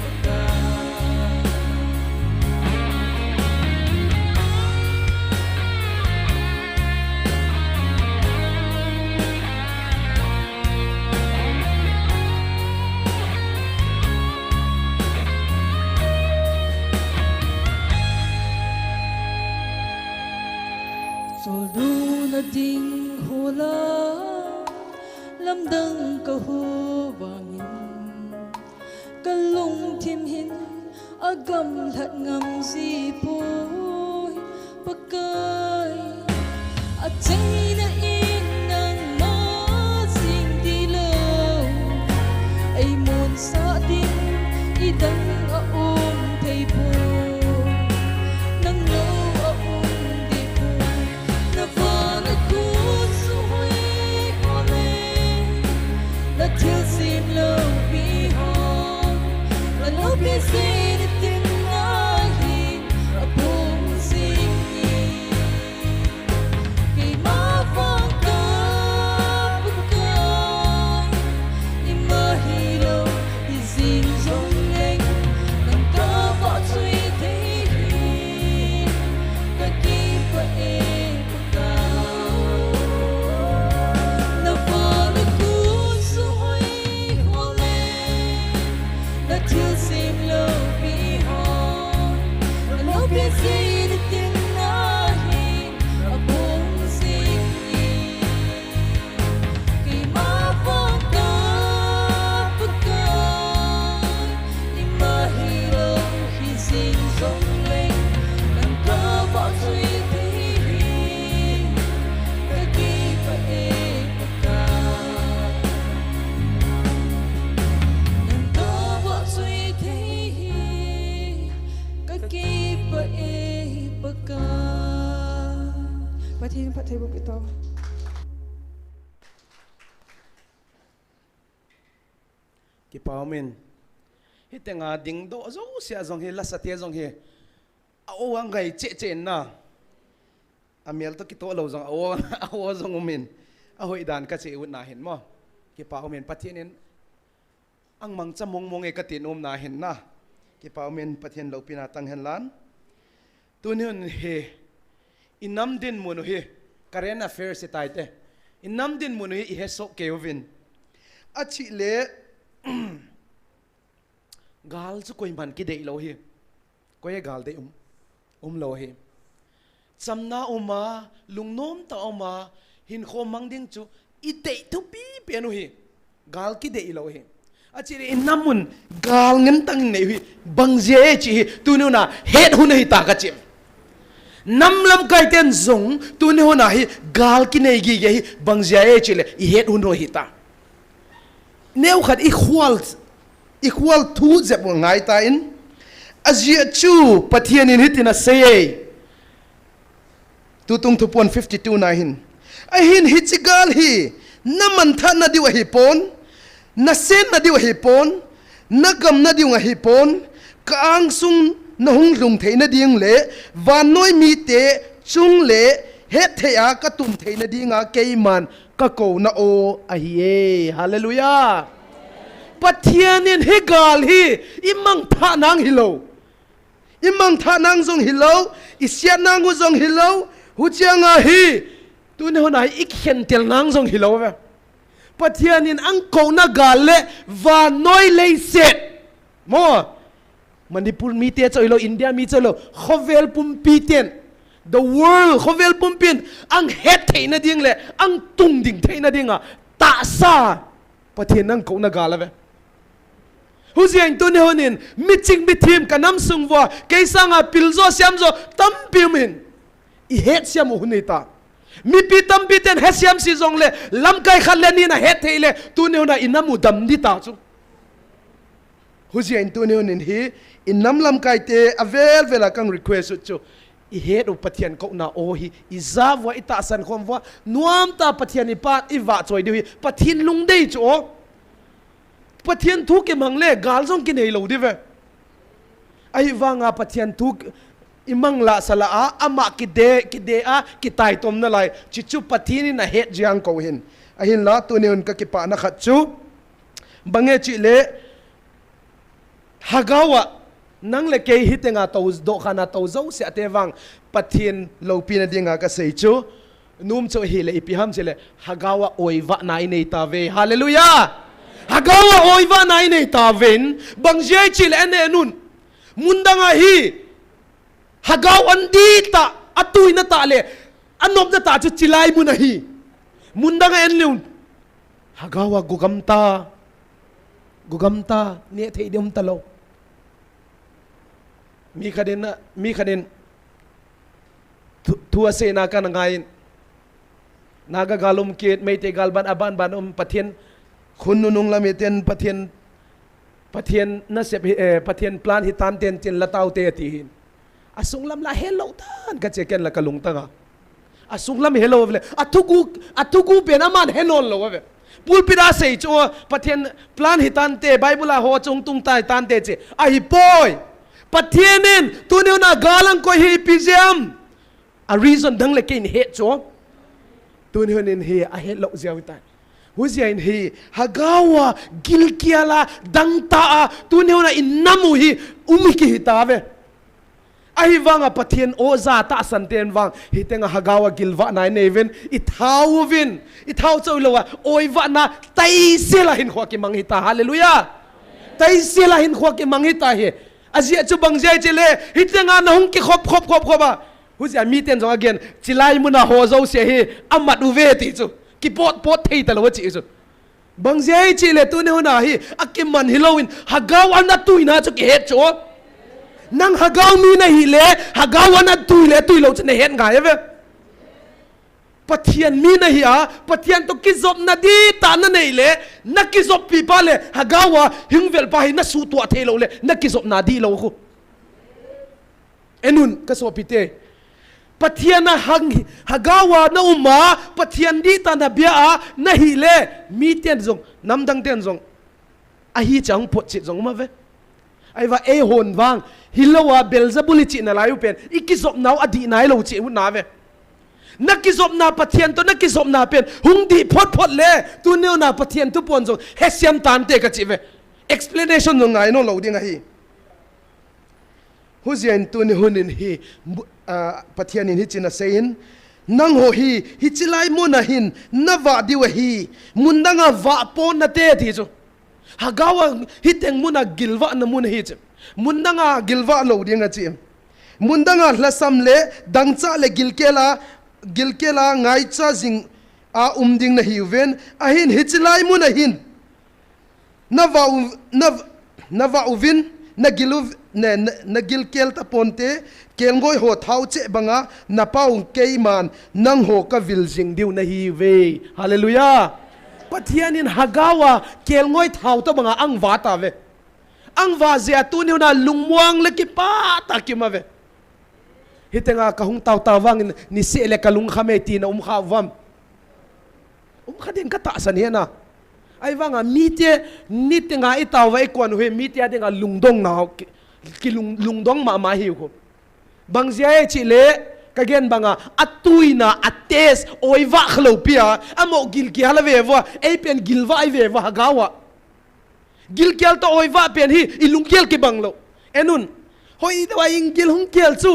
Pakai. Choldo na ding ho la, lamdang ka ho vangin, ka lungthim hin agamlat ngam ji poi Pakai. Achaina in nangma jing tilou, ei monsah ding idang aum thei poi, nang lou aum deh poi. Na vana kut suhoi ho le, na thilsem loupi ho, na loupi jeh in itin ahi abung jing e. Keima vang ka Pakai, ima hilou hijing jongleng, nang ka vahchoi thei hi, ka kipah e Pakai. Na vana kut suhoi ho le, na thilsem loupi ho, na loupi jeh in itin ahi abung jing e. Keima vang ka Pakai, ima hilou hijing jongleng, nang ka vahchoi thei hi, ka kipah e Pakai. Nang ka vahchoi thei hi, ka kipah e Pakai. Pathen phattheiboh peh tao. Kipa umin. Hitenga dingdoh jouse a jong hi, lasate jong hi, a-o angai cheh cheh in na. Amel toh kitoh lou jong a-o, a-o jong umin. Ahoidan kache u nahin mo. Kipa umin, Pathen in angmangcha mongmong e katin umna hin na. Kipa umin, Pathen loupina tang hen lan. Tuni hun hi, inam dinmun u hi, current affairs itaite. Inam dinmun u hi ihesoh kei uvin. Achihle, gal chu koiman kideilou hi. Koi a gal dei um, umlou hi. Chamna uma, lungnomtah uma, hinkho mang ding chu idei thupi pen u hi. Gal kideilou hi. Achihle inam un gal ngen tang nei u hi, bang jeh e chi hi, tuni hun a het hun ahita kachi. Nam lamkai ten jong tuni hun a hi gal kinei gige hi, bang jeh e chile ihet hun u ahita. Neokhat ikhual, ikhual thu jep u ngai tan, ajeh chu Pathen in hitin asei e. Tutung Thuphon fifty-two na hin. Ahin hiche gal hi, namanthah nadiu ahipon, nasen nadiu ahipon, nagamna diu ahipon, ka angsung nahung lhung theina ding le, vannoi mite chung le hetthei a katum theina dinga keiman kakouna aw ahi e. Hallelujah. Pathian in higal hi imangthah nang hilou. Imangthah nang jong hilou, isiat nang u jong hilou, huchianga hi, tuni hon a hi ikhentel nang jong hilou ve. Pathian in angkouna gal le vannoi leiset. Mo, Manipur mite chu hilou, India mi chu hilou, khovel pumpi ten, the world, khovel pumpin, anghet theina ding le, angtung ding theina dinga, tahsa, Pathian in angkouna gal ave. Hujeh in tuni honin, miching mithem kanam sung uva, kei sanga piljo siamjo, tampi um in. Ihet siam u hun hita. Mipi tampi ten hesiam si jongle, lamkai khat le ni nahet thei le, tuni hona inam u dam dita chu. Hujeh in tuni honin hi, inam lamkai te avel vela kang request u chu. Ihet u Pathian kouna aw hi, ija uva itahsan khom uva, nuamta Pathian ipa ivahchoi diu hi, Pathian lungdei chu aw. Pathian thu kimang le, gal jong kinei lou diu ve. Ahivanga Pathian thu imang la sala a, ama kide, kide a, kitaitom nalai. Chuchu Pathian in ahet jeng kou hin. Ahinla, tuni hon kakipana khat chu. Bange chile, Hagao a, nang le kei hitenga tou, dohkhana tou jouse ate vang, Pathian loupina dinga kasei chu. Nom chu hile ipi ham chile, Hagao a oivahna inei tauve. Hallelujah! Hagao a oivahna inei tauve. Bang jeh chile ane nun. Mundang a hi. Hagao an dita, atuina ta le, anopna ta chu chilai mun ahi. Mundang a en leun. Hagao a gugam ta. Gugam ta, neh thei ding um talou. Mi khat in, mi khat in, thu, thu aseina kana ngai in. Naga gal um kit, Meitei gal ban, aban ban um, Pathian, khun nunung lam iten, Pathian, Pathian nasep hi, eh, Pathian plan hi tan ten tin la taute ati hin. Asung lam la helou tan kache ken la kalungtang a. Asung lam helou vele. Athugu, athugu pen aman helou lou ave. Pulpit a sei chu Pathian plan hi tante, Bible a ho chung tung tai tante che. Ahipoi. Pathian in, tuni hona gal angkoi hi ipi jeh ham. A reason dang le kei in het chu. Tuni honin hi ahet lou jeh u tai. Hujeh in hi, Hagao a, gilkel a, dangtah a, tuni hona inam u hi, um hi kihi tauve. Ahivanga Pathian oja tahsan ten vang, hitenga Hagao a gilvahna inei uvin, ithao uvin, ithao choi lou a, oivahna, taisel a hinkho kimang hita, hallelujah. Taisel a hinkho kimang hita hi. Ajeh chu bang jeh chile, hitenga nahung kikhop, khop, khop, khop a. Hujeh a miten jong agen, chilai muna ho jouse hi, amat uve ti chu. Kipot, pot thei talou a chi chu. Bang jeh chile tuni hona hi, akiman hilou in, Hagao a atuina chu kihet chu. Nang Hagao mi nahi le, Hagao a atui le, atui lou chu nahet ngai ave. Pathian mi nahi a, Pathian toh kijopna dihtah nanei le, nakijoppi pa le, Hagao a hingvel pa hi nasuhtuah thei lou le, nakijopna dihlou khu. Enun, kasopite. Pathian a hang, Hagao a naum a, Pathian dihtah nabia a, nahi le, miten jong, namdang ten jong. Ahi chang photchet jong um ave. Ahivang eihon vang, hilou a Beelzebul ichi nalai u pen, ikijopnau adih nailou chi u nave. Nakijopna Pathian toh, nakijopna pen, hung dih phot phot le, tuni hona Pathian thu pon jong, hesiam tante kachi uve. Explanation jong ngai nom lou ding ahi. Hujeh in tuni honin hi, bu-, ah, Pathian in hichi nasei in, nangho hi, hichi lai muna hin, navah diu ahi, mundang a vah pon nate ti chu. Hagao a hiteng muna gilvahna mun ahi chu. Mundang a gilvah lou ding achi. Mundang a lhasam le, dangchah le gilkel a, gilkel a ngaicha jing a um ding nahiuvin, ahin hichi lai muna hin. Navah u-, nav-, navah uvin, nagil uv-, ne, na, nagilkel taponte, kelngoi ho thao cheh banga, napa u keiman, nangho kavil jing diu nahiuve. Hallelujah. Pathian in Hagao a, kelngoi thao tobanga angvah tauve. Angvah jeh a tuni hona lungmong le kipah tah a kium uve. Hitenga kahung tao tao vangin, niseh le kalungkham e tina umkha uvam. Umkha ding katahsan hi na. Ahivanga mite, nitenga itao uva ikuan u hi, mite a dinga lungdong nau, ki, kilung, lungdong mama hiu khu. Bang jeh a chile, Ka gen banga, atuina, a taste, oiva khalou pia, amo gilkial a veva, ei pen gilva i veva, hagao a. Gilkial to oiva pen hi, i lunggel kibang lou. Enun, hoi i dawa ing gil hung kial chu,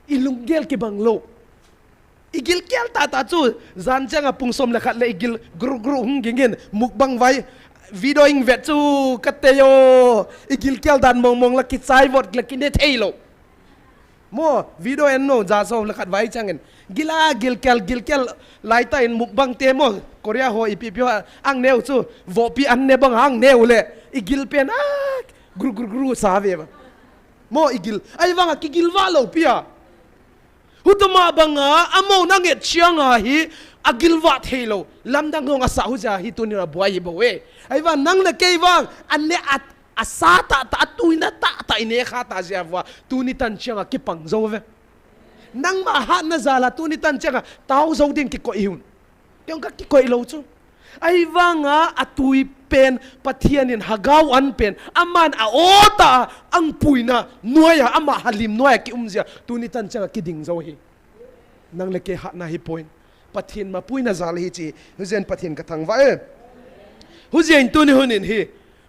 i lunggel kibang lou. I gilkial tata chu, jan changa pung som le khat le i gil gru gru hung gingin, mukbang vai, video ing vet chu, ka teyo, i gilkial dan mong mong la kichai vot la kine thei lou. Mo, video en no, ja som le khat vai changin. Gila, gilkial, gilkial, laita in mukbang te mo, Korea ho, ipi pi ho, ang neu chu, vopi an ne bang ang neu le, i gil pen, ah, gru, gru, gru, sa ve ba. Mo, i gil, ai vanga, kigilva lou pia. Hutuma banga, amo na nget chianga hi, a gilva thei lou, lamdang hong a sa hu ja hi tuni a buai hi bo we. Ai vang, nang le kei vang, an ne at, a sa ta ta, a tuina ta ta, i ne kha ta zia vua, tuni tan chianga kipang zo ve. Nangma hatna jala tuni tan chianga, tau zo ding kikoi hun. Kei ka kikoi lou chu. Ai vanga a tui pen, Pathian in hagao an pen, aman a ota ang puina, nuaia, ama halim nuaia ki um zia, tuni tan chianga kiding zo hi. Nang le kei hatna hi point. Pathian mapuina jal hi chi, hujen Pathian ka thangvah e. Hujen tuni hunin hi,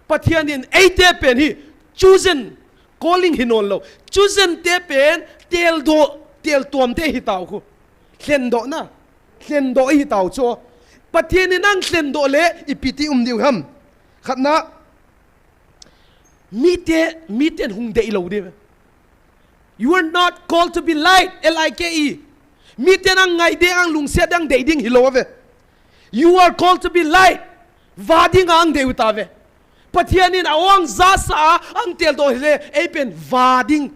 Pathian in eite pen hi, chosen, calling hi non lou. Chosen te pen, tel do, tel tuam te hi tau khu. Hlen do na, hlen do hi tau cho. Pathian in ang hlen do le, ipi ti um diu ham. Khatna, mite, miten hung dei lou di. You are not called to be light, L I K E. Miten ang ngai ding, ang lungset ding, dei ding hi lou ve. You are called to be light. Va ding ang dei uta ve. Pathian in a ong za sa ang tel do hi le, ei pen va ding.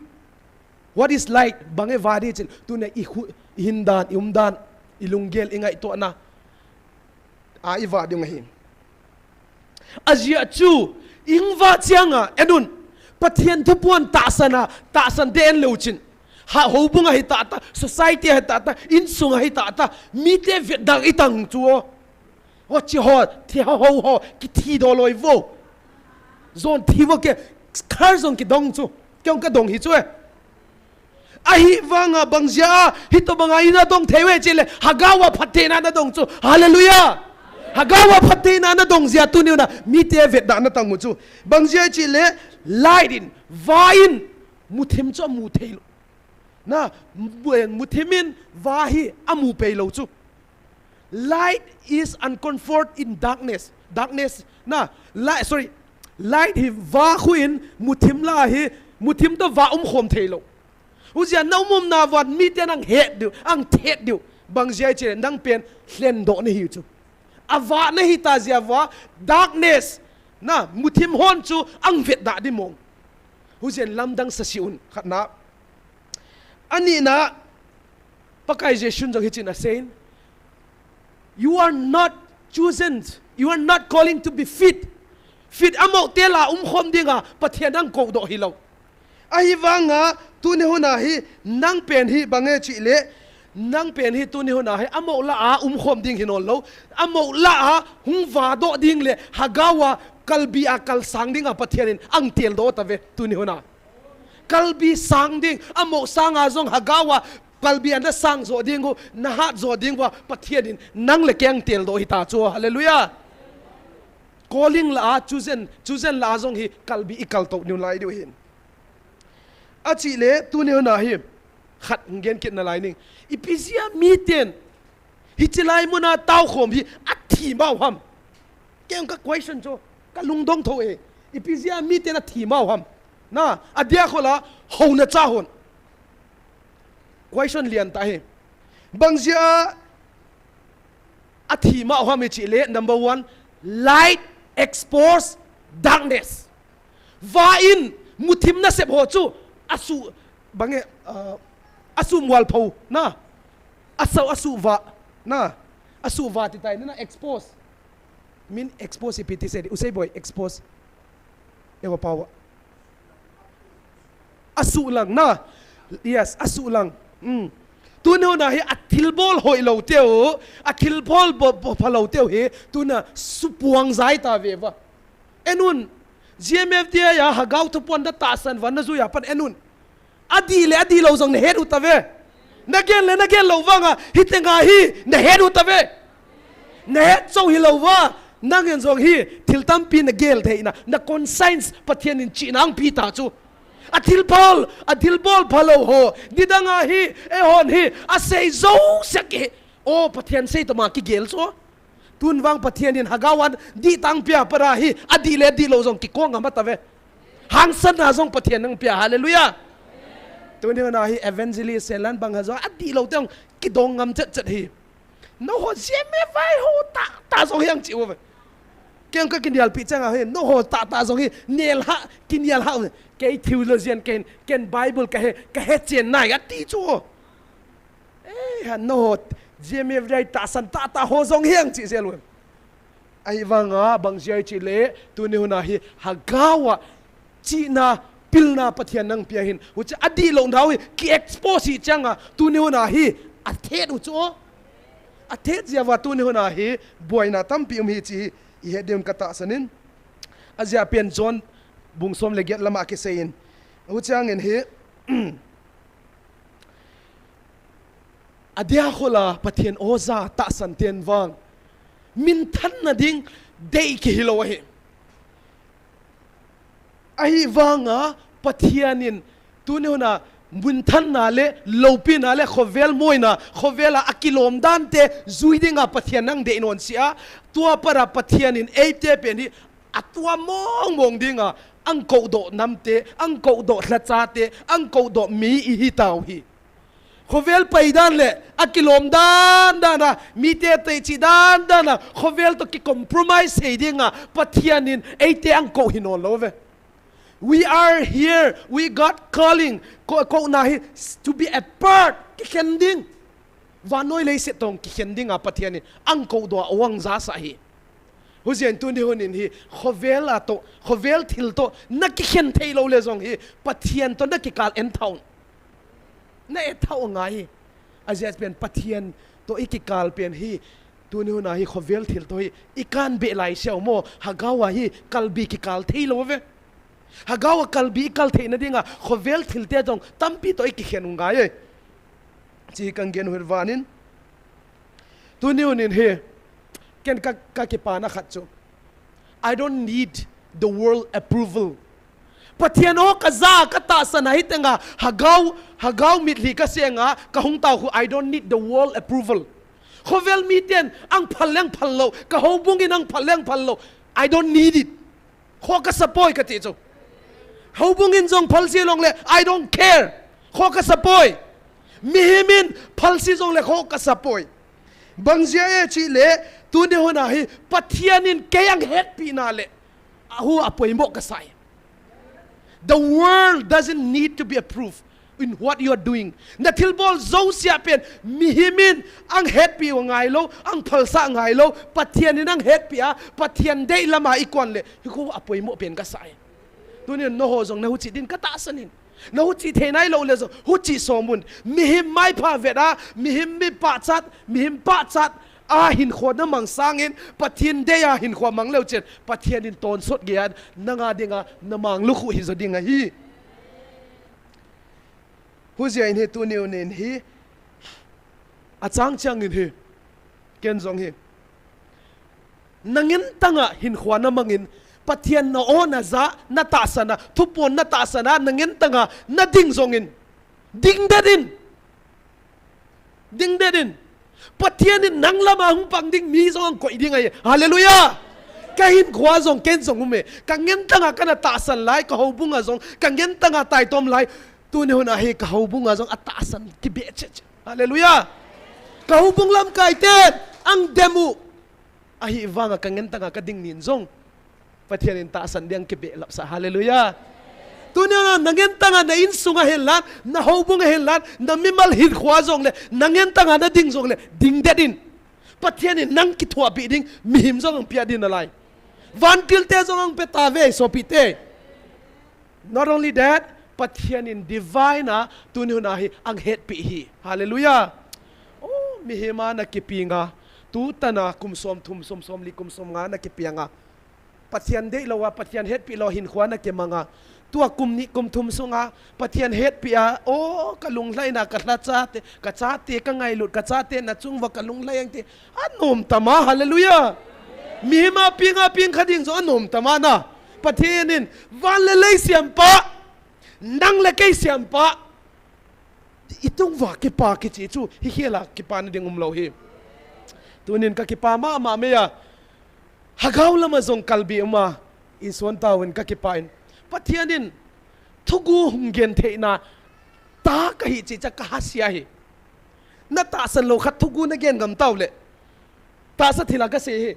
What is light? Bang e va ding chin. Tuna i khu, i hin dan, i um dan, i lunggel, i ngai to na. A i va ding ahi. A zia chu, ing va chianga, enun, Pathian thupuan tahsana, tahsan te en leu chin. Ha, houbung ahi ta ta, society ahi ta ta, insung ahi ta ta, mite vet dang i tang chu o. O chi ho, thi ho ho ho, ki thi do loi vo. Zon thi vo ke, khar zon ki dong chu, ke ong ka dong hi chu e. Ahi vanga bang zia, hito banga ina dong thei ve chi le, hagao a phattheina na dong chu. Hallelujah. Hagao a phattheina na dong zia tuni una, mite vet da na tang u chu. Bang zia chi le, light in, va in, muthim chu mu thei lou. Na, mu-, muthim in, va hi, amu pei lou chu. Light is uncomfort in darkness. Darkness, na, light, sorry. Light hi va khu in muthim la hi, muthim to va um khom thei lou. Huzia na um um na van mite nang het diu, ang thet diu. Bang zia chi nang pen hlen do na hi chu. A va na hi ta zia va, darkness, na, muthim hon chu ang vet da di mong. Huzia lamdang sa si un, khatna. Anina, Pakai Jesu'n jong hichin asei in, you are not chosen, you are not calling to be fit. Fit amo te la um khom dinga, Pathian ang kou do hi lou. Ahi vanga, tuni huna hi, nang pen hi bang e chi le, nang pen hi tuni huna hi, amo la a um khom ding hi non lou. Amo la a hung va do ding le, hagao a kalbi a kal sang dinga Pathian in ang tel do ta ve, tuni huna. Kalbi sang ding, amo sanga zong hagao a, kalbi ana sang zo ding u, na hat zo ding u, Pathian in nang le keng tel do hi ta chu, hallelujah. Calling la a, chosen, chosen la a zong hi, kalbi i kal to niu lai diu hin. A chi le, tuni huna hi, khat gen kit na lai ning. Ipi zia miten, Hichi lai muna tau khom hi a thi mau ham. Keng ka question chu, ka lungdong tho e. Ipi zia miten a thi mau ham. Na, a dia khola, ho na cha hon. Question lian ta hi. Bang zia a thi mau ham hi chi le, number one, light expose darkness. Va in muthim nasep ho chu, a su, bang e, ah, a su mual pho, na. A sau, a su va, na. A su va ti tai, na, na expose. Min expose ipi ti se di, u sei boi, expose. Ewa power. A su lang, na. Yes, a su lang. Mm. Tuni huna hi a thilbol hoi lo teu, a thilbol bo, bo, pha lo teu hi, tuna supuang zai ta ve va. Enun, G M F D I a hagao thupuan da tahsan van na zui a pan enun. A di le, a di lo zong na het u ta ve. Nagel le nagel lou vanga, hitenga hi nahet u tave. Nahet chou hilou va, nangin jong hi thil tampi nagel theina, na conscience Pathen in chihna angpi ta chu. Athilbol, athilbol phalou ho, nidanga hi, eihon hi asei jouse hi, o Pathen sei toma kigel chu. Tun vang Pathen in Hagau a dih tah angpia para hi, adih le dihlou jong kikong ngam atave. Hangsanna jong Pathen in angpia, hallelujah. Tuni huna hi evangelist selan bang ha jong adihlou te jong kidong ngam chet chet hi. Nangho G M F I ho tahtah jong hi ang chi uve. Kei kakinialpi changa hi, nangho tahtah jong hi, nel ha, kinial ha uve. Kei theologian, ken, ken Bible kahe, kahe chen nai ati chu. Eh, ha nangho G M F I tahsan tahtah ho jong hi ang chi jel uve. Ahivanga bang jeh ham itile, tuni huna hi Hagau a chihna, pilna Pathen in angpia hin. Huche adihlou nau hi ki expose hi changa, tuni huna hi athet u chu. Athet jeh uva tuni huna hi buaina tampi um hi chi hi ihet diu katahsan in. Ajeh pen John bung som le get lama kisei in. Huche angin hi Adia khola Pathen oja tahsan ten vang minthanna ding dei kihilou ahi. Ahivanga Pathen in tuni huna minthanna le loupina le khovel moina, khovela akilom dante jui dinga Pathen in ang dei non sia, tua para Pathen in eite pen hi atua mong mong dinga ang koudoh namte, ang koudoh lhachate, ang koudoh mi ihi tau hi. Khovel pai dan le akilom dan dan a, mite teichi dan dan a, khovel to ki compromise hei dinga Pathen in eite ang kou hi non lou ve. We are here, we got calling, kou, kouna hi to be a part, kikhen ding. Vannoi leiset tong kikhen dinga Pathen in ang koudoh a ang jasah hi. Hujian tuni hun in hi khovel a to, khovel thil to na kikhen thei lou le jong hi Pathen to na kikal en thau. Na et thau ngai hi. Ajeh pen Pathen to i kikal pen hi, tuni huna hi khovel thil to hi i kan be lai siau mo, Hagau a hi kalbi kikal thei lou ve. Hagau a kalbi i kal theina dinga khovel thil te jong tampi to i kikhen u ngai e. Chi kan gen hir vanin. Tuni hun in hi ken ka, ka kipana khat chu, I don't need the world approval. Pathen o ka ja ka tahsan a hi tenga Hagau, Hagau mitlhi ka senga ka hung tau khu, I don't need the world approval. Khovel miten ang phal leng phal lou, ka houbung in ang phal leng phal lou, I don't need it. Kho ka sapoi ka ti chu. Houbung in jong phal ji lou le, I don't care. Kho ka sapoi. Mihem in phal ji lou le kho ka sapoi. Bang jeh e chi le, tuni huna hi Pathen in kei ang hetpi na le, ahu apoimo ka sai. The world doesn't need to be approved in what you are doing. Na thilbol jouse a pen mihem in ang hetpi u ngai lou, ang phalsah ngai lou, Pathen in ang hetpi a, Pathen dei lama i kon le, hi khu apoimo pen ka sai. Tuni nangho jong na huchi din ka tahsan in. Na huchi thei nai lou le jong, huchi som un. Mihem maipha vet a, mihem mi pachat, mihem pachat a hinkho na mang sangin, Pathen dei a hinkho mang leu chen, Pathen in tonsot gei a, nanga dinga na mang lukhu hi jo ding ahi. Hujia in hi tuni hun in hi, achang chang in hi, ken jong hi. Na ngen tanga hinkho na mangin, Pathen na o na ja, na tahsan a, thupon na tahsan a, na ngen tanga na ding jongin. Ding det in. Ding det in. Pathen in nang lama hung pang ding mi jong ang koi ding ahi. Hallelujah. Ka hinkho jong ken jong um e. Ka ngen tanga ka na tahsan lai, ka houbung a jong, ka ngen tanga taitom lai. Tuni hun a hi ka houbung a jong atahsan kibe che che. Hallelujah. Ka houbung lamkai ten ang dem u. Ahivanga ka ngen tanga ka ding nin jong Pathen in tahsan ding kibe lapsa. Hallelujah. Tuni na, na ngen tanga na insung a hen lan, na houbung a hen lan, na mimal hinkho jong le, na ngen tanga na ding jong le, ding det in. Pathen in nang kithuahpi ding, mihem jong ang pia ding nalai. Vantil te jong ang pe ta ve, sopi te. Not only that, Pathen in divine a, tuni hun a hi, ang hetpi hi. Hallelujah. Oh, mihem a na kipi nga, tu tana kum som thum, som som li, kum som nga na kipi nga. Pathen dei lou a, Pathen hetpi lou hinkho na kimang a. Tua kum ni kum thum sunga Pathen hetpi a, o, ka lunglhaina, ka lhacha te, ka chate, ka ngailut, ka chate, na chung uva ka lunglhai ang te. Anom tama, hallelujah. Mihem a peng a peng kha ding jong anom tama na. Pathen in, van le lei siampa, nang le kei siampa. I tung uva kipa kichi chu, hi khel a kipana ding umlou hi. Tunin ka kipa mama mai a. Hagau lama jong kalbi uma, i son tauvin ka kipa in. Pathen in, thugu hung gen theina, ta ka hi chi cha ka hasia hi. Na tahsan lou khat thugu na gen ngam tau le. Tahsa thila ka sei hi.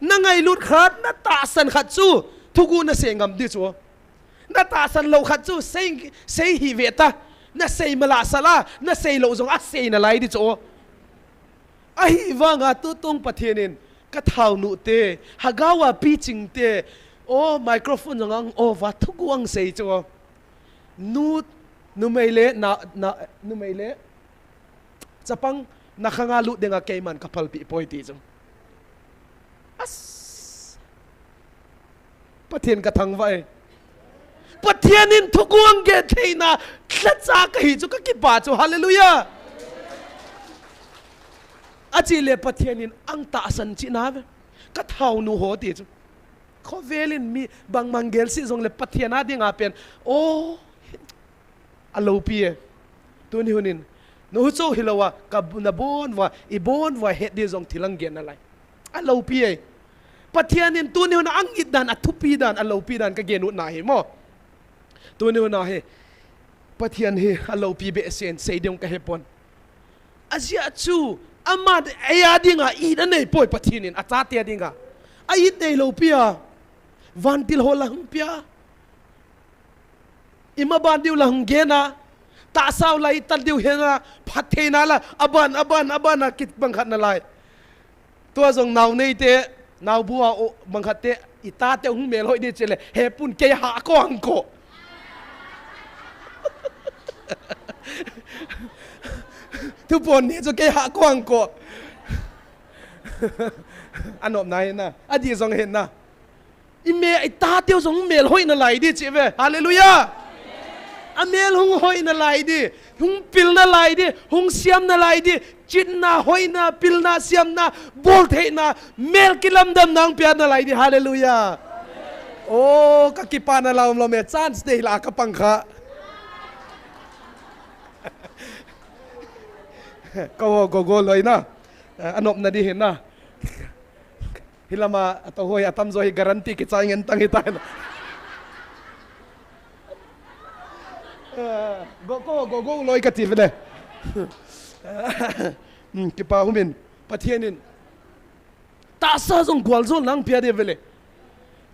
Na ngailut khat, na tahsan khat chu, thugu na sei ngam di chu. Na tahsan lou khat chu, sei, sei hi ve ta. Na sei mala sala, na sei lou jong a sei na lai di chu. Ahivanga tutung Pathen in, ka thao nu te, hagau a piching te, o microphone jong ang o va thugu ang sei chu. Nu, numei le, na, na, numei le, chapang, na khanga lut dinga keiman ka phalpi poi ti chu. As. Pathen ka thangvah e. Pathen in thugu ang gen theina, lhacha ka hi chu ka kipa chu. Hallelujah. Achi le Pathen in ang tahsan chi na ve. Ka thao nu ho ti chu. Khovel in mi bangmang gel si jong le Pathen a dinga pen. O, a loupi e. Tuni hunin, nu hu chou hilou a, ka bu-, na bon uva, i bon uva het di jong thil ang gen na lai. A loupi e. Pathen in tuni hun a ang it dan, a thupi dan, a loupi dan ka gen ut na hi mo. Tuni hun a hi, Pathen hi a loupi behseh in sei ding ka he pon. Ajeh chu, ama de, eia dinga it a nei poi Pathen in, a chate a dinga. A it nei lou pi a, vantil ho la hung pia. Ima ban diu la hung gen a, tahsa u la i tan diu hen a, phattheina la, aban, aban, aban a kit bang khat na lai. Tua jong nau nei te, nau bu a o, bang khat te, i ta te hung mel hoi di che le, he pun kei ha ko ang ko. Thu pon ni chu kei ha ko ang ko. A nop na hin na, a di jong hin na. I me, i ta teu jong mel hoi na lai di chi ve. Hallelujah. A mel hung hoi na lai di, hung pil na lai di, hung siam na lai di, chitna, hoina, pilna, siamna, bol theina, mel kilamdam nang pia na lai di. Hallelujah. O, ka kipa na lam lam e, chance te la ka pang kha. Ka wo go go loi na. A nop na di hin na. Hilama, a to hoi, a tam jo hi guarantee kichai ngen tang hi ta na. Go, go, go, go, loi ka ti vele. Hmm, kipa humin, Pathen in. Tahsa jong gual jol nang pia de vele.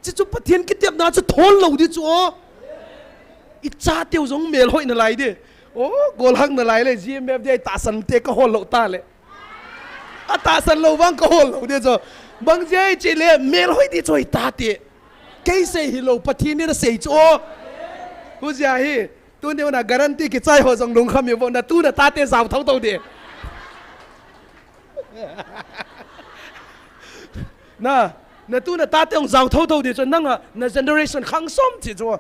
Chi chu Pathen kitepna chu thol lou di chu o. I cha teu jong mel hoi na lai di. O, gol hak na lai le, G M F D I tahsan te ka hol lou ta le. A tahsan lou vang ka hol lou di chu. Bang jeh chi le, mel hoi di chu i ta te. Kei sei hi lou, Pathen in a sei chu o. Hu jia hi, tuni na guarantee kichai ho jong lungkham i vo na tu na ta te jao thou thou di. Na, na tu na ta te jong jao thou thou di chu nang a, na generation khang som chi chu.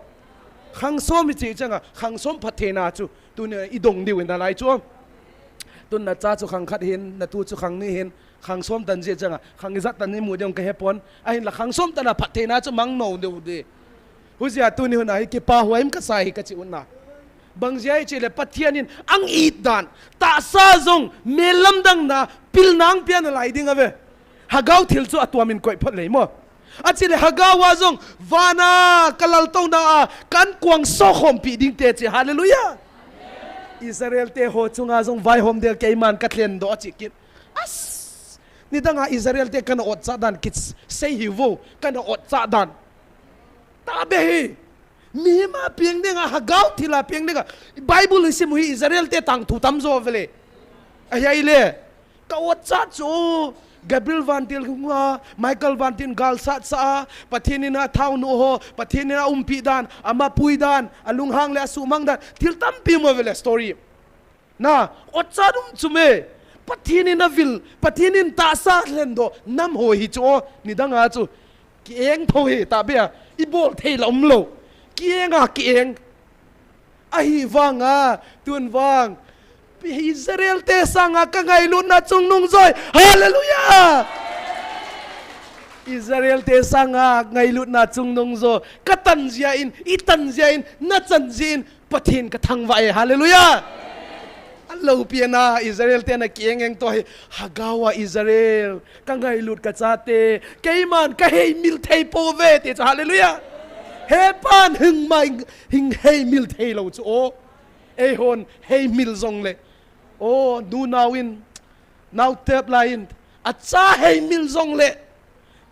Khang som i chi chang a, khang som phattheina chu. Tuni i dong diu in na lai chu. Tun na cha chu khang khat hin, na tu chu khang ni hin, khang som tan jeh chang a, khang ijat tan i mu diu ka he pon. Ahin la khang som tan a phattheina chu mang nou diu di. Hu jia tuni hun a hi kipa huai im ka sa hi ka chi un na. Bang jeh a i chi le Pathen in ang it dan, tahsa jong mel lamdang na, pil nang pia na lai ding a ve. Hagau thil chu a tuam in koi phot lei mo. A chi le Hagau a jong, vana ka laltouna a, kan kuang so khom pi ding te chi. Hallelujah. Israel te ho chunga jong vaihom de keiman ka thlen do a chi kin. As. Nidang a Israel te kana ot cha dan kit sei hi vo, kana ot cha dan. Ta be hi. Mihem a piang ding a, Hagau thil a piang ding a. Bible hi sim u hi Israel te tang thu tam jo vele. Ahi ai le. Ka ot cha chu Gabriel vantil hung a, Michael vantil gal sat sa a, Pathen in a thao nu ho, Pathen in a umpi dan, ama pui dan, a lunghang le a sumang dan, thil tampi mo vele story. Na, ot cha dum chu me. Pathen in a vil, Pathen in tahsa lhen do, nam ho hi chu o, nidang a chu. Ki eng tho hi, ta be a, i bol thei la um lou. Kieng a kieng. Ahivanga, tun vang. Israel te sanga ka ngailutna chungnung jo. Hallelujah! Israel te sanga ngailutna chungnung jo. Ka tan jia in, i tan jia in, na chan jia in, Pathen ka thangvah e. Hallelujah! Alopi na Israel te na kieng eng to hi. Hagao a Israel. Ka ngailut ka chate, keiman ka heimil thei pouve, ti chu, hallelujah. Hepan hing mai, hing heimil thei lou chu, o. Eihon heimil jongle. O, nu nau in, nau tep lai in, acha heimil jongle.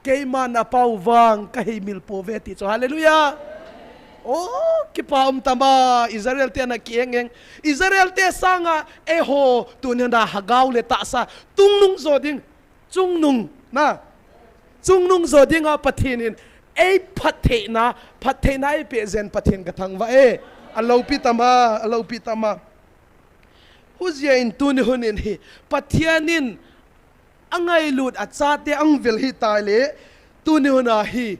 Keiman apau vang, ka heimil pouve, ti chu, hallelujah. O, kipa um tama, Israel te na kieng eng. Israel te sanga, eiho, tunia na hagao le tahsa, tungnung jo ding. Chungnung, na. Chungnung jo dinga Pathen in, ei phattheina, phattheina ei pe jen Pathen ka thangvah e. Alopi tama, alopi tama. Hujia in tuni hun in hi, Pathen in, angailut a chate angvil hi tai le, tuni hun a hi,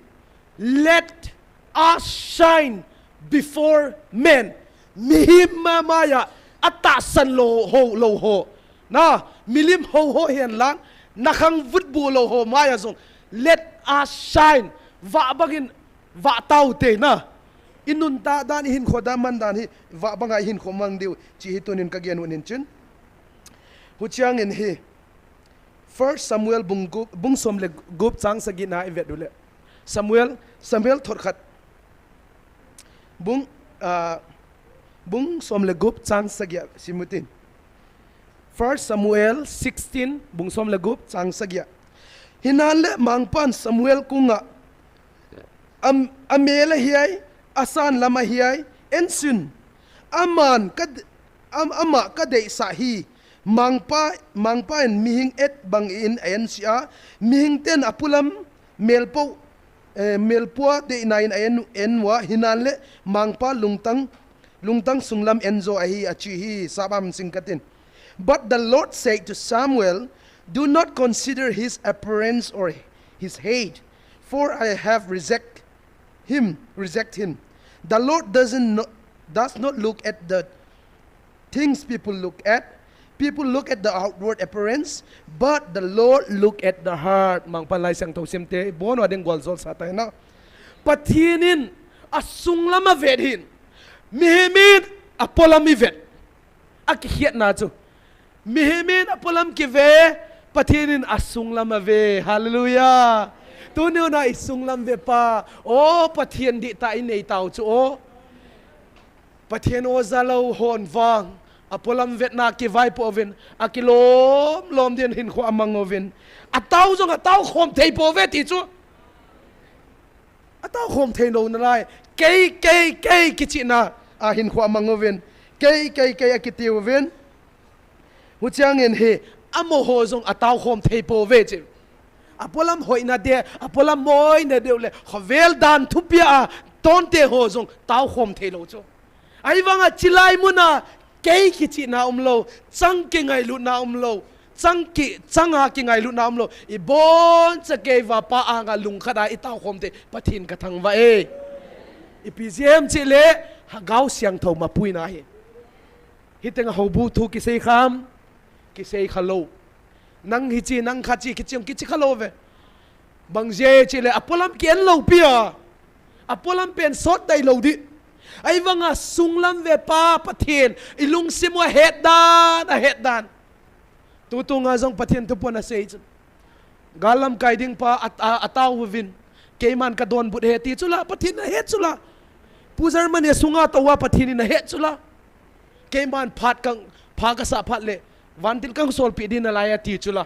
Let us shine before men. Mihem maiya atahsan lou ho, lou ho. Na, milim ho ho hihen lang, na khang vutbu lou ho maiya jong. Let us shine. Vah bangin, vah tau te na. I nunta dan, i hinkho dan, man dan hi, vah banga i hinkho mang diu. Chi hi tunin ka gen u nin chin. Huchiang in hi. First Samuel bung gup, bung som le gup chang sagi na i vet u le. Samuel, Samuel thot khat. Bung, ah, bung som le gup chang sagi a simutin. First Samuel sixteen, bung som le gup chang sagi a. Hinan le mangpan Samuel kunga am, amel a hiai, asan lam a hiai, ensin. Aman ka, am, ama ka deisah hi. Mangpa, mangpa in mihing et bangin a en sia, mihing ten apulam melpo, eh, melpua deina in a en, en ua hinan le mangpa lungtang, lungtang sunglam en jo ahi a chi hi sabam sing katin. But the Lord said to Samuel, "Do not consider his appearance or his height, for I have reject him, reject him. The Lord doesn't no, does not look at the things people look at. People look at the outward appearance, but the Lord look at the heart." Mangpan Lai Siangthou simte, bon wa ding gwal jol sa tai na. Pathen in asunglam avet hin. Mihem in apolam ivet. Akikhetna chu. Mihem in apolam kive, Pathen in asunglam ave. Hallelujah. Tuni na isunglam ve pa. O Pathen dihtah inei tau chu o. Pathen o jalou hon vang, apolam vetna kivaipo uvin, akilom lom din hinkho amang uvin. Atao jong atao khom thei pouve ti chu. Atao khom thei lou nalai. Kei, kei, kei kichina a hinkho amang uvin. Kei, kei, kei akiti uvin. Huchiang in hi, amaho jong atao khom thei pouve chi. Apolam hoina de, apolam moina deu le, khovel dan thupia a, tonte ho jong tao khom thei lou chu. Ahivanga chilai muna, kei kichina umlou, chang kingailutna umlou, chang ki, changa kingailutna umlou, ibon cha kei va pa anga lungkhat a itao khom thei, Pathen ka thangvah e. Ipi jeh em chi le, Hagao Siangthou mapuina hi. Hiteng a houbu thu kisei kham, kisei kha lou. Nang hichi, nang khachi, kichi, kichi kha lou ve. Bang jeh chi le, apolam ki en lou pia. Apolam pen sot dai lou di. Ahivanga sunglam ve pa Pathen, ilungsim u ahet dan, ahet dan. Tutunga jong Pathen thupon asei chun. Gal lamkai ding pa a, a, atao uvin. Keiman ka donbut ahi ti chu la, Pathen in ahet chu la. Pu Germany sunga tou a Pathen in ahet chu la. Keiman phat kang, pha kasah phat le. Vantil kang solpi din alai ati chu la.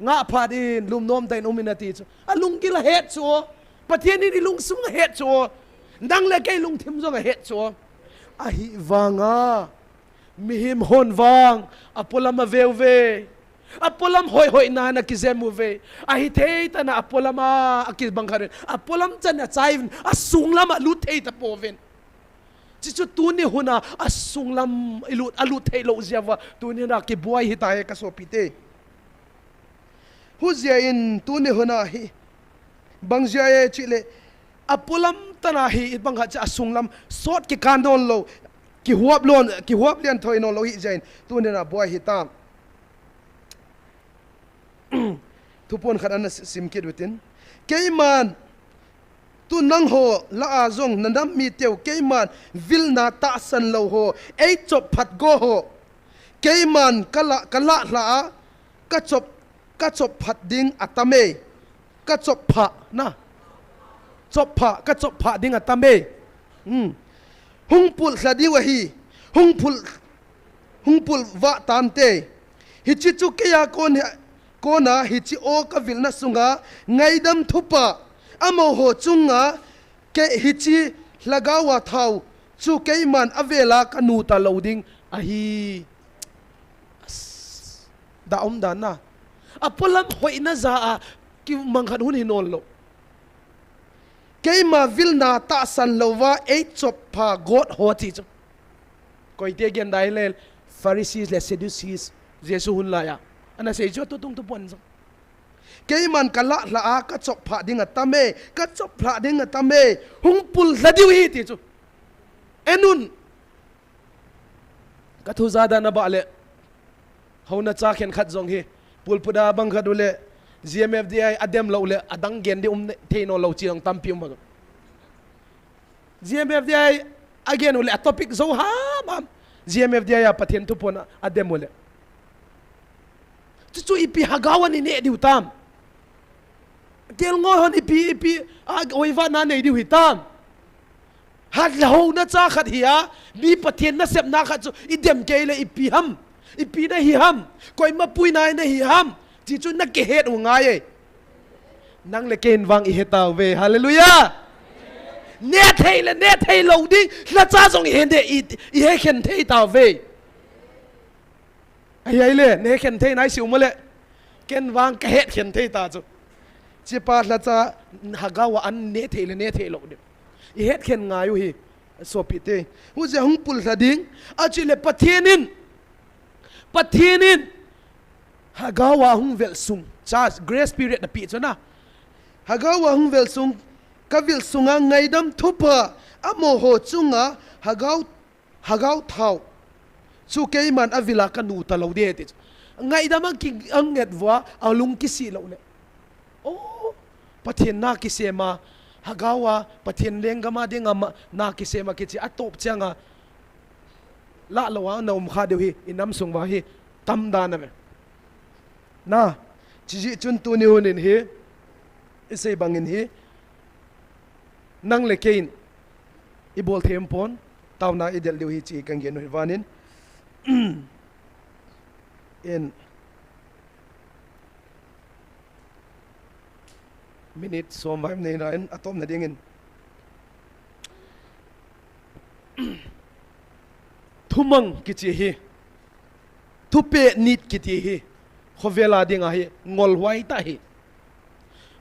Ngah phat in, lum nom tah in um in ati chu. Alunggil ahet chu o. Pathen in ilungsung ahet chu o. Nang le kei lungthim jong ahet chu o. Ahivanga. Mihem hon vang, apolam aveu ve. Apolam hoi hoi na na kijem uve. Ahithei tah na apolam a, akibang kharin. Apolam chan a chai uvin, asunglam a lut thei ta pouvin. Chichu tuni huna, asunglam ilut, alut thei lou jeh uva, tuni huna kibuai hita e ka sopite. Hujeh in tuni huna hi. Bang jeh e chi le, apolam tana hi, i bang khat cha asunglam, sot kikan don lo, kihuap lon, kihuap lian thoi non lo hi jain, tunin a buai hi tam. Thupon khat ana sim kit utin. Keiman, tu nangho la a jong, na nam mi teu, keiman, vilna tahsan lo ho, ei chop phat go ho. Keiman, ka la, ka la hla a, ka chop, ka chop phat ding a tam e. Ka chop pha, na. Chop pha, ka chop pha ding a tam e. Hmm. Hung pul hla diu ahi. Hung pul, hung pul va tante. Hichi chu kei a kon, kona hichi o ka vilna sunga ngaidam thupa. Amaho chunga kei hichi lhagao a thao chu keiman avela ka nu ta lo ding ahi. Da um dan na. Apolam hoina ja a kimang khat hun hi non lo. Keima vilna tahsan lo va ei chop pha got ho chi chu. Koite gen dai le Pharisees le Sadducees Jesu hun lai a. Ana sei chu tu tung tu pon chu. Keiman ka la hla a ka chop pha ding a tam e, ka chop pha ding a tam e. Hung pul hla diu hi ti chu. Enun. Ka thu ja dan a ba le. Hona cha khen khat jong hi. Pulpit a bang khat u le. G M F D I a dem lo le. Adang gen di um thei non lo chi jong tampi um a. G M F D I a gen u le. A topic jo ham ham. G M F D I a Pathen thupon a dem u le. Chu chu ipi hagao a ni ne diu tam. Kelngoi hon ipi, ipi, a, oiva na nei diu hi tam. Hat la hona cha khat hi a, mi Pathen nasepna khat chu, i dem kei le ipi ham, ipi na hi ham, koima puina na hi ham, chi chu na kihet u ngai e. Nang le kei in vang i he tau ve. Hallelujah. Ne thei le, ne thei lo ding, la cha jong i he de, i, i he khen thei tau ve. Ahi, ahi le, ne khen thei nai si um le. Ken vang ka het khen thei ta chu. Chi pa la cha hagao a an ne thei le ne thei lo ding. I het khen ngai u hi, sopi te. Hu je hung pul hla ding. A chi le Pathen in. Pathen in. Hagao a hung vel sung. Cha grace period na pi chu na. Hagao a hung vel sung. Ka vil sunga ngaidam thupa. Amaho chunga hagao Hagao thao. Chu keiman avila ka nu ta lo de ti chu. Ngaidam a ki, a nget vua, a lung kisi lo le. Oh, Pathen na kisema, hagao a, Pathen lenggam a dinga ma, na kisema kichi, a top chiang a. La lo a, na um kha diu hi, i nam sung va hi, tam dan a ve. Na, chi ji chun tuni hun in hi, i sei bang in hi, nang le kei in, i bol them pon, Tauna i del diu hi chi kan gen u hi vanin. In minute som vai nei na in a tom na ding in. Thumang kichi hi. Thupeh nit kiti hi. Khovel a ding a hi. Ngol huai ta hi.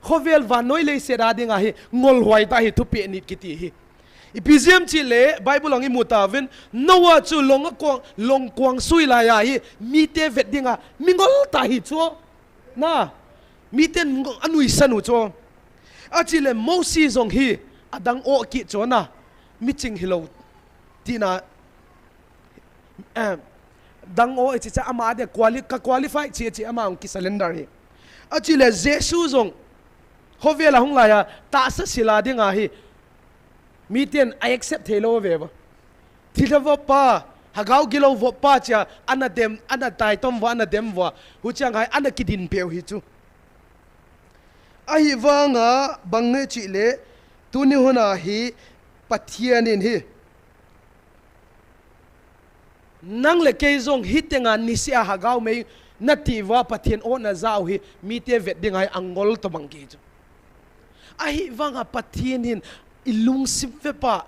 Khovel vannoi leiset a ding a hi, ngolhuai ta hi, thupeh nit kiti hi. Ipi jeh ham chi le, Bible ang i mu ta uvin, Noah chu long a kuang, long kuang sui lai a hi, mite vet ding a, mingol ta hi chu. Na, miten a nuisan u chu. A chi le, Moses jong hi, a dang o ki chu na, miching hi lo, tina, eh, dang o, chi cha ama de quali-, ka qualify chi, chi ama ong ki surrender hi. A chi le Jesu jong, khovel a hung lai a, tahsa sil a ding a hi, miten a accept thei lo ve va. Thilha vop pa, hagao gilou vop pa chia, ana dem, ana taitom va, ana dem va, hu chiang hai, ana kidin peu hi chu. Ahi vanga, bang nge chi le, tuni hun a hi, Pathian in hi. Nang le kei jong hi tenga nisi a hagao mei na ti va Pathian o na jao hi mite vet ding a hi a ngol to bang ki chu. Ahi vanga Pathian hin i lungsim ve pa,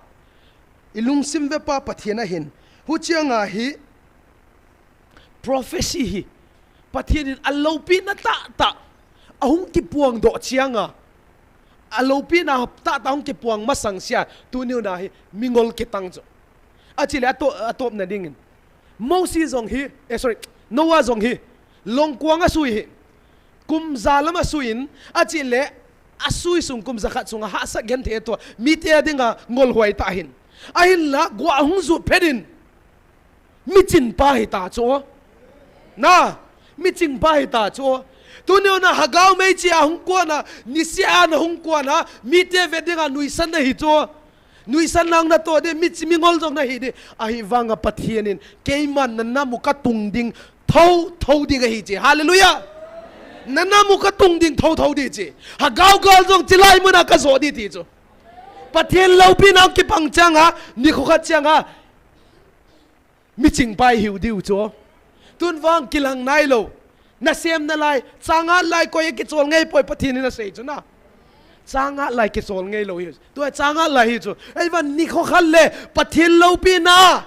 i lungsim ve pa Pathian a hin. Hu chiang a hi prophecy hi Pathian in a lopi na ta ta a hung kipuang doh chiang a. A lopi na ta ta hung kipuang masang sia tuni hun a hi mingol kitang chu. A chi le a to, a top na ding in. Moses jong hi, eh, sorry, Noah jong hi, long kuang a sui hi, kum ja lam a sui in, a chi le, asui sung kum jakhat sunga hahsat genthei tua mite a dinga ngolhuai ta hin. Ahinla, gua hung jut phet in. Miching pa hita chu. Na, miching pa hita chu. Tuni na Hagau mei chia hung kuana, nisia na hung kuana, mite ve dinga nuisanna hi chu. Nuisanna hung na to de, mi chi mi ngol jong na hi de. Ahivanga Pathian in, keiman na namu ka tung ding, tho, tho ding ahi chi. Hallelujah. Na namu ka tung ding, tho, tho ding chi. Hagau gal jong chi lai muna ka jo ding ti chu. Pathian loupina kipang changa, nikho khat changa. Miching pa hiu diu chu. Tun vang kilang nai lo. Na sem na lai, changa lai koi kichol ngei poi Pathian in asei chu na. Changa lai kichol ngei lo hi. Tua changa lai hi chu. Ei van nikho khat le Pathian loupina.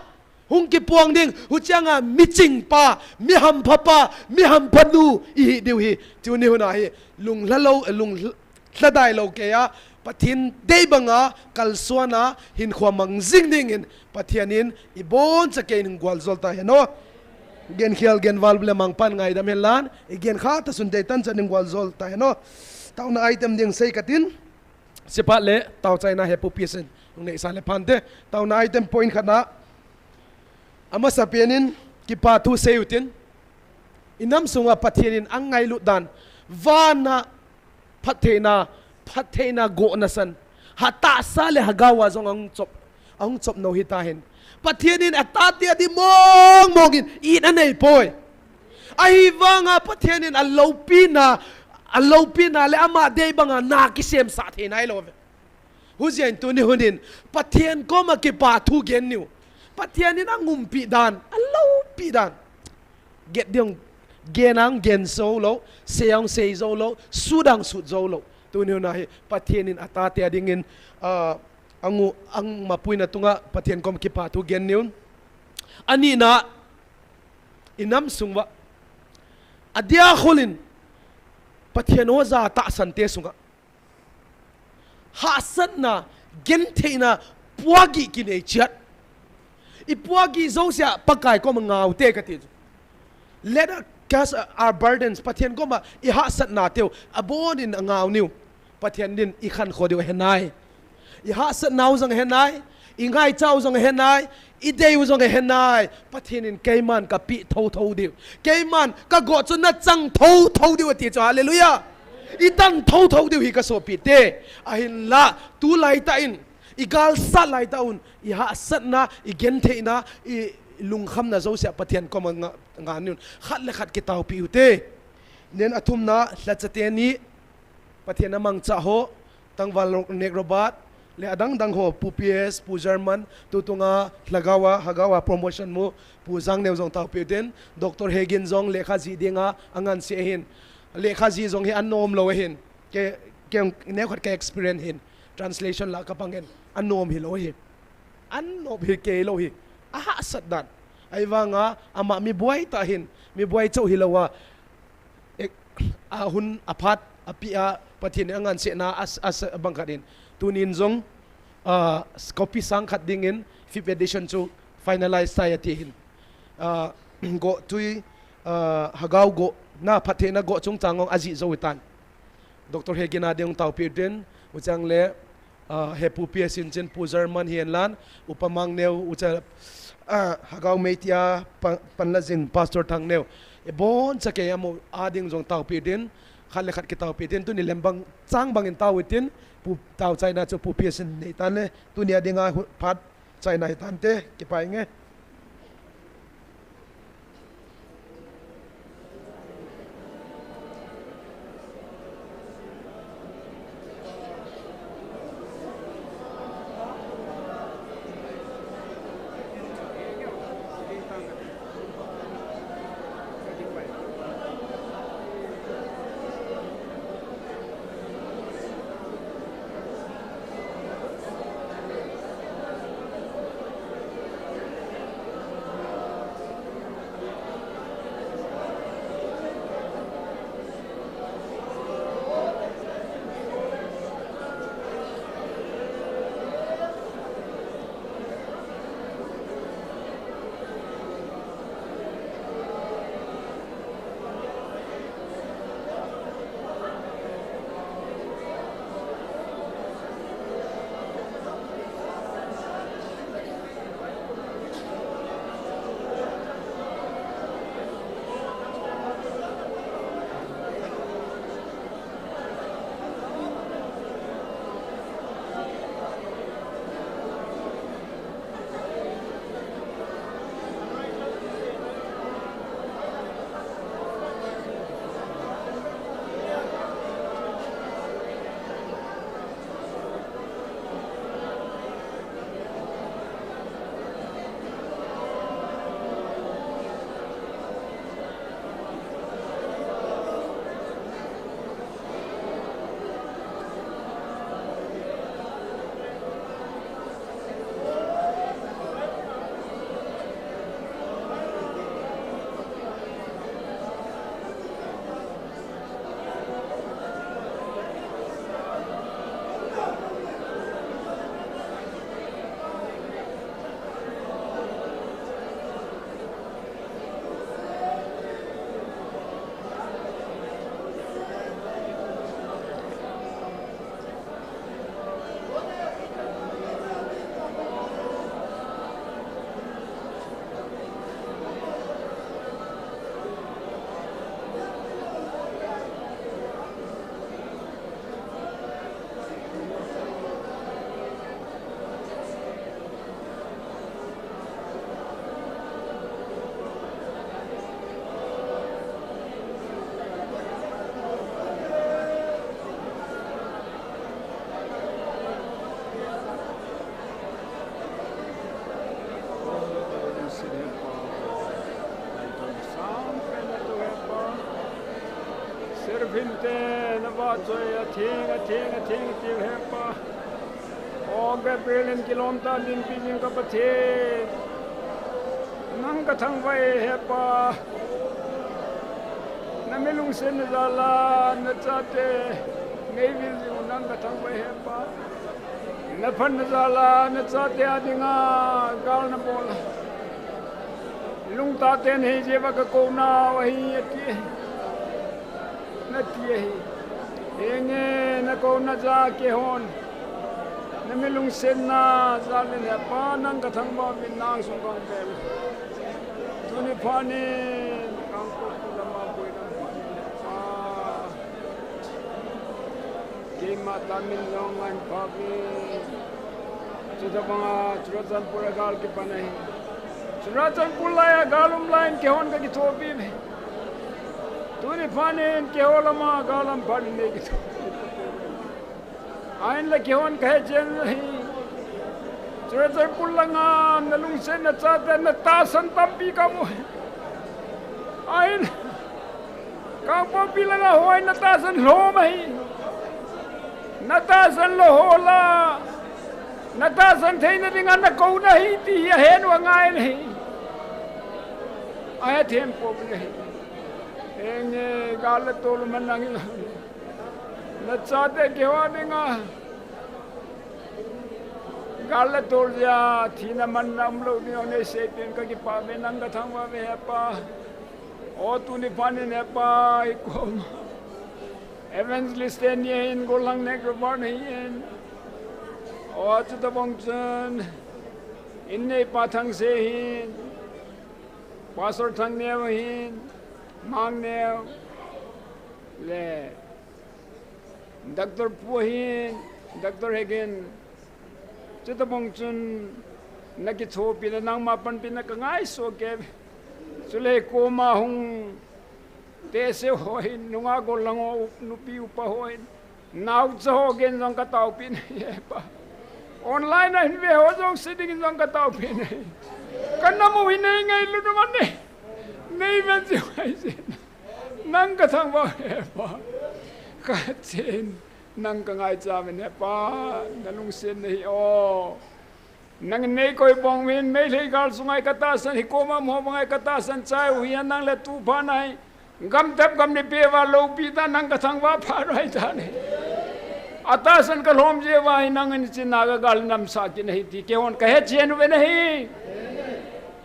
Hung kipuang ding, huchianga miching pa, mi hampha pa, mi hampha nu, ihi diu hi. Tuni huna hi. Lung hla lo, lung hla Lhadai lo kei a, Pathian dei banga, kalsuana, hinkho mang jing dingin, Pathian in, ibon cha kei in gual jol ta hen o. Gen khial, gen val le mang pan ngaidam hen lan, i gen kha ta sun dei tan cha in gual jol ta hen o. Tauna item ding sei katin, sipat le, tau chaina he pu pi sen, nung nei sa le pan te, tauna item point khat na, amasa pen in, kipa thu sei utin, i nam sunga Pathian in ang ngailut dan, vana Phattheina, phattheina gohna san. Hatahsa le Hagau a jong ahung chop, ahung chop no hita hen. Pathian in atate a di mong mong in, in anei poi. Ahivanga Pathian in aloupina, aloupina le ama dei banga na kisem sah thei nai lo ve. Hujia in tuni hun in, Pathian koma kipa thu gen niu. Pathian in angumpi dan, aloupi dan. Get ding, gen ang gen zo lo, sei ang sei zo lo, sut ang sut zo lo. Tuni hun a hi, Pathian in atate a dingin, ah, ang u, ang mapuina tunga, Pathian kom kipa thu gen niun. Ani na, i nam sung va. Adia khulin, Pathian oja tahsan te sunga. Hahsatna, gentheina, puagi kinei chiat. I puagi zo sia Pakai koma ngau te kati. Let us cast our burdens. Pathian koma i hahsatna teu. Abon in angau niu. Pathian din i khan kho diu ahenai. I hahsatna u jong ahenai. I ngaicha u jong ahenai. I dei u jong ahenai. Pathian in keiman ka pi tho tho diu. Keiman ka go chu na chang tho tho diu ati chu. Hallelujah. I tan tho tho diu hi ka sopi te. Ahinla, tu lai ta in, i gal sat lai ta un, i hahsatna, i gentheina, i lungkhamna zo sia Pathian koma nga, nga niun. Khat le khat kitaupi u te. Nen athumna, lhacha te ni, Pathian a mangcha ho, Tangval Nek Robert, le adang dang ho, Pu P S, Pu German, tutunga, Lhagao a, Hagao a promotion mu, Pu Jang Neu jong taupi u tin, Doctor Hegin jong lekha ji dinga, angan si ahin. Lekha ji jong hi anom lo ahin. Ke, ke, neu khat ke experience hin. Translation la kapang in. Anom hi lo ahin. Anom hi kei lo hi. Ahahsat dan. Ahivanga, ama mi buai ta hin. Mi buai chau hi lo a. Ek, a hun a phat, a pi a, Pathian in angan sehna, as, as, bang khat in. Tunin jong, ah, copy sang khat dingin, fifth edition chu finalize tai ati hin. Ah, go tui, ah, Hagao go, na phattheina go chung chang ong aji zo tan. Doctor Hegin a ding taupi din, uchang le, ah, he Pu P S in chin Pu German hi en lan, Upa Mang Neu, ucha, ah, Hagao Meiti a, pa, panla jin Pastor Thang Neu. E bon cha kei amu a ding jong taupi din, khat le khat kitaupi din, tuni lem bang, chang bang in tau itin, pu, tau chaina chu Pu P S in nei tan le, tuni a dinga hu, phat, China hi tante, kipai nge. Seraphim te, navahchoi, atheng, atheng, atheng, tiu Hepa. O Gabriel in kilom tah in dinpi jing ka Pathen. Nang ka thangvah e Hepa. Na mi lungsetna jal a, na chate, nei vil jing u nang ka thangvah e Hepa. Na phatna jal a, na chate a dinga, gal na bol a. Lungtah tah in hijeh a ka kou nau ahi, ati. Na ti ahi. Henge, na kouna jal a keihon. Na mi lungsetna jal in Hepa, nang ka thangvah uvin nang sung kang pel. Tuni phat in, Kangpokpi lam a boina phat in Hepa. Keima tah min jong ngai pha uvin. Chuti banga Churachandpur a gal kipan ahi. Churachandpur lai a gal um lai in keihon ka kithopi uve. Tuni phat in keiho lam a gal um phat in nei kithopi. Ahinla keihon ka hechen ahi. Churachandpur lang a na lungsetna chate na tahsan tampi ka mu. Ahin Kangpokpi lang a hoi na tahsan lhom ahi. Na tahsan lou ho lah. Na tahsan theina dinga na kouna ahi ti hi ahen u angai ahi. Ahe them pou ahi. Henge, gal le tol man nang in. Na chate keiho dinga. Gal le tol jeh a, thina manna umlou ding a nei seipeh in ka kipah uve, nang ka thangvah uve Hepa. O tuni phat in Hepa, i koma Evangelist teni ahin, Gollhang Nek Robert ahin. O chuti bang chun, in neipa Thangse ahin, Pastor Thangneo ahin, Mangneo, le Doctor Pu ahin, Doctor Hegin, chuti bang chun na kithopina, nangma panpina ka ngaisah kei. Chule koma hung tehse ho hin, nungah gollhang ho, nupi upa ho hin, naocha ho gei in jong ka taopeh in ahi Hepa. Online a hin ve ho jouse dingin jong ka taopeh in ahi. Ka nam u hi nei ngailut u ahi. Nei ven jing u ahi jeh in. Nang ka thangvah uve Hepa. Ka chen, nang ka ngaicha uvin Hepa. Na lungsetna hi o. Nang in nei koi bang uvin, Meitei gal sunga hi ka tahsan, hi koma mo banga hi ka tahsan chai u hi a, nang le tu phat na hi. Gam tep gam ni peh uva loupi ta, nang ka thangvah phat u ahi tai. A tahsan ka lhom jeh uva hi nang in chin na ka gal namsah kit ahi ti keihon ka hechen uve ahi.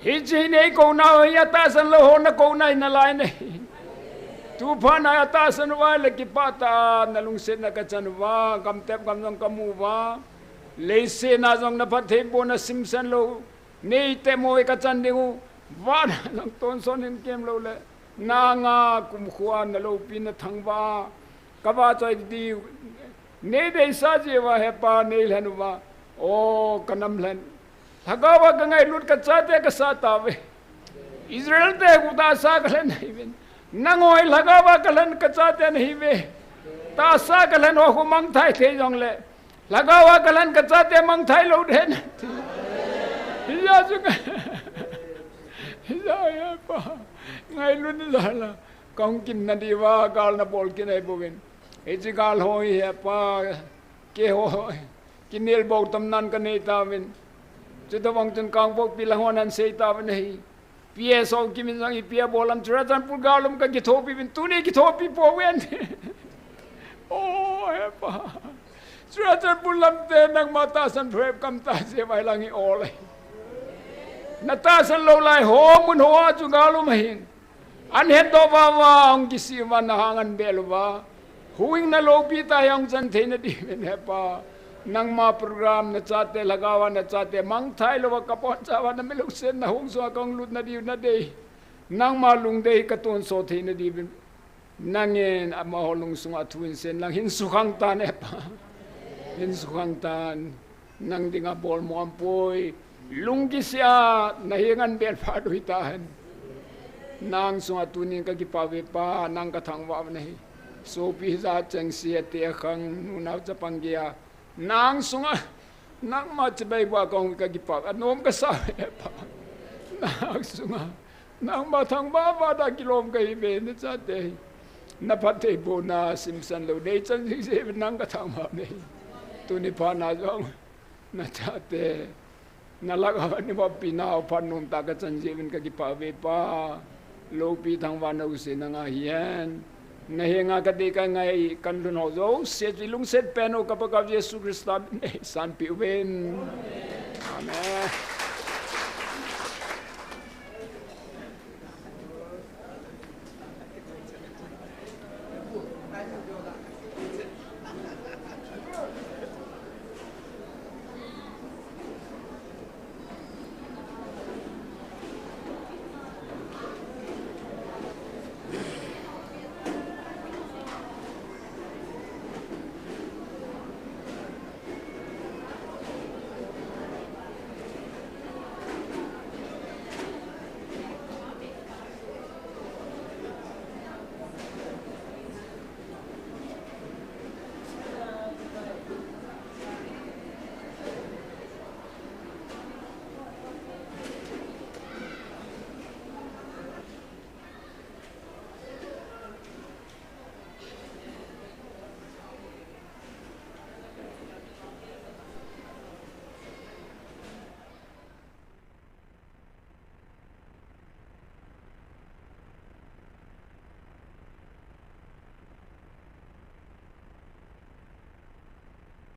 Hiche hi nei kouna u ahi, a tahsan lou ho na kouna ahi nalai ahi. Tu phat na a tahsan uva le kipah tah a na lungsetna ka chan uva, gam tep gam jong ka mu uva. Leiset na jong na phattheibohna simsen lou. Nei temo hi ka chan ding u. Van a jong tonsot in kem lou le. Na anga kumkho a na loupina thangvah. Ka vahchoi diu. Nei deisah jeh uva Hepa nei lhen uva. O ka nam lhen. Lhagao a ka ngailut ka chate ka sah tauve. Israel te gu tahsa ka lhen ahi uvin. Nangho hi lhagao a ka lhen ka chate nahi uve. Tahsa ka lhen ho khu mangthai thei jongle. Lhagao a ka lhen ka chate mangthai lou ding ahi. Hijeh chun ka, hijeh a Hepa. Ngailut jal a. Ka hung kin na diuva, gal na bol kin ahi bouvin. Hiche gal ho hi Hepa. Keiho. Kinel bou tam nan ka nei tauvin. Chuti bang chun Kangpokpi lang hon ahin sei tauvin ahi. P S O kimin jong ipi abol am Churachandpur gal um ka kithopi uvin, tuni kithopi pouve. O Hepa. Churachandpur lam te nangma tahsan phabep kam tah jeh uva hilang hi ol ahi. Na tahsan lou lai ho mun hoa chu gal um ahin. An hetdoh uva uva, hung kisih uva, na hang an bel uva. Huhhingna loupi tah hi hung chan theina diuvin Hepa. Nangma program na chate, lhagao a na chate, mangthai louva ka poncha uva na mi lungsetna hung sunga ka hung lutna diu na dei. Nangma lungdei ka tonsot theina diuvin. Nangin amaho lungsunga thu hin sen lang hin sukhang tan Hepa. Hin sukhang tan. Nang dinga bol mo aum poi. Lungkisih a, na heng an bel phat u hita hen. Nang sunga tunin ka kipah uve Pa, nang ka thangvah u ahi. Sopi hijat chengse ate akhang, nunao chapang geiya. Nang sunga, nangma chibai uva ka hung ka kipah, anom ka sa uve Pa. Nang sunga. Nangma thangvah vah a kilom kahi uve, na chate hi. Na phattheibohna simsan lou nei chan jing jeh uvin nang kathangvah nei. Tuni phat na jong nachate, nalakah a nivoppi nau phat nomtah kachan jeh uvin kakipah uve Pa. Loupi thangvahna u se nanga hihen. Nahenga kadei kangai kanlhun ho jouse chu ilungset pen u ka Pakaiu Jesu Christa min in sanpeh uvin. Amen.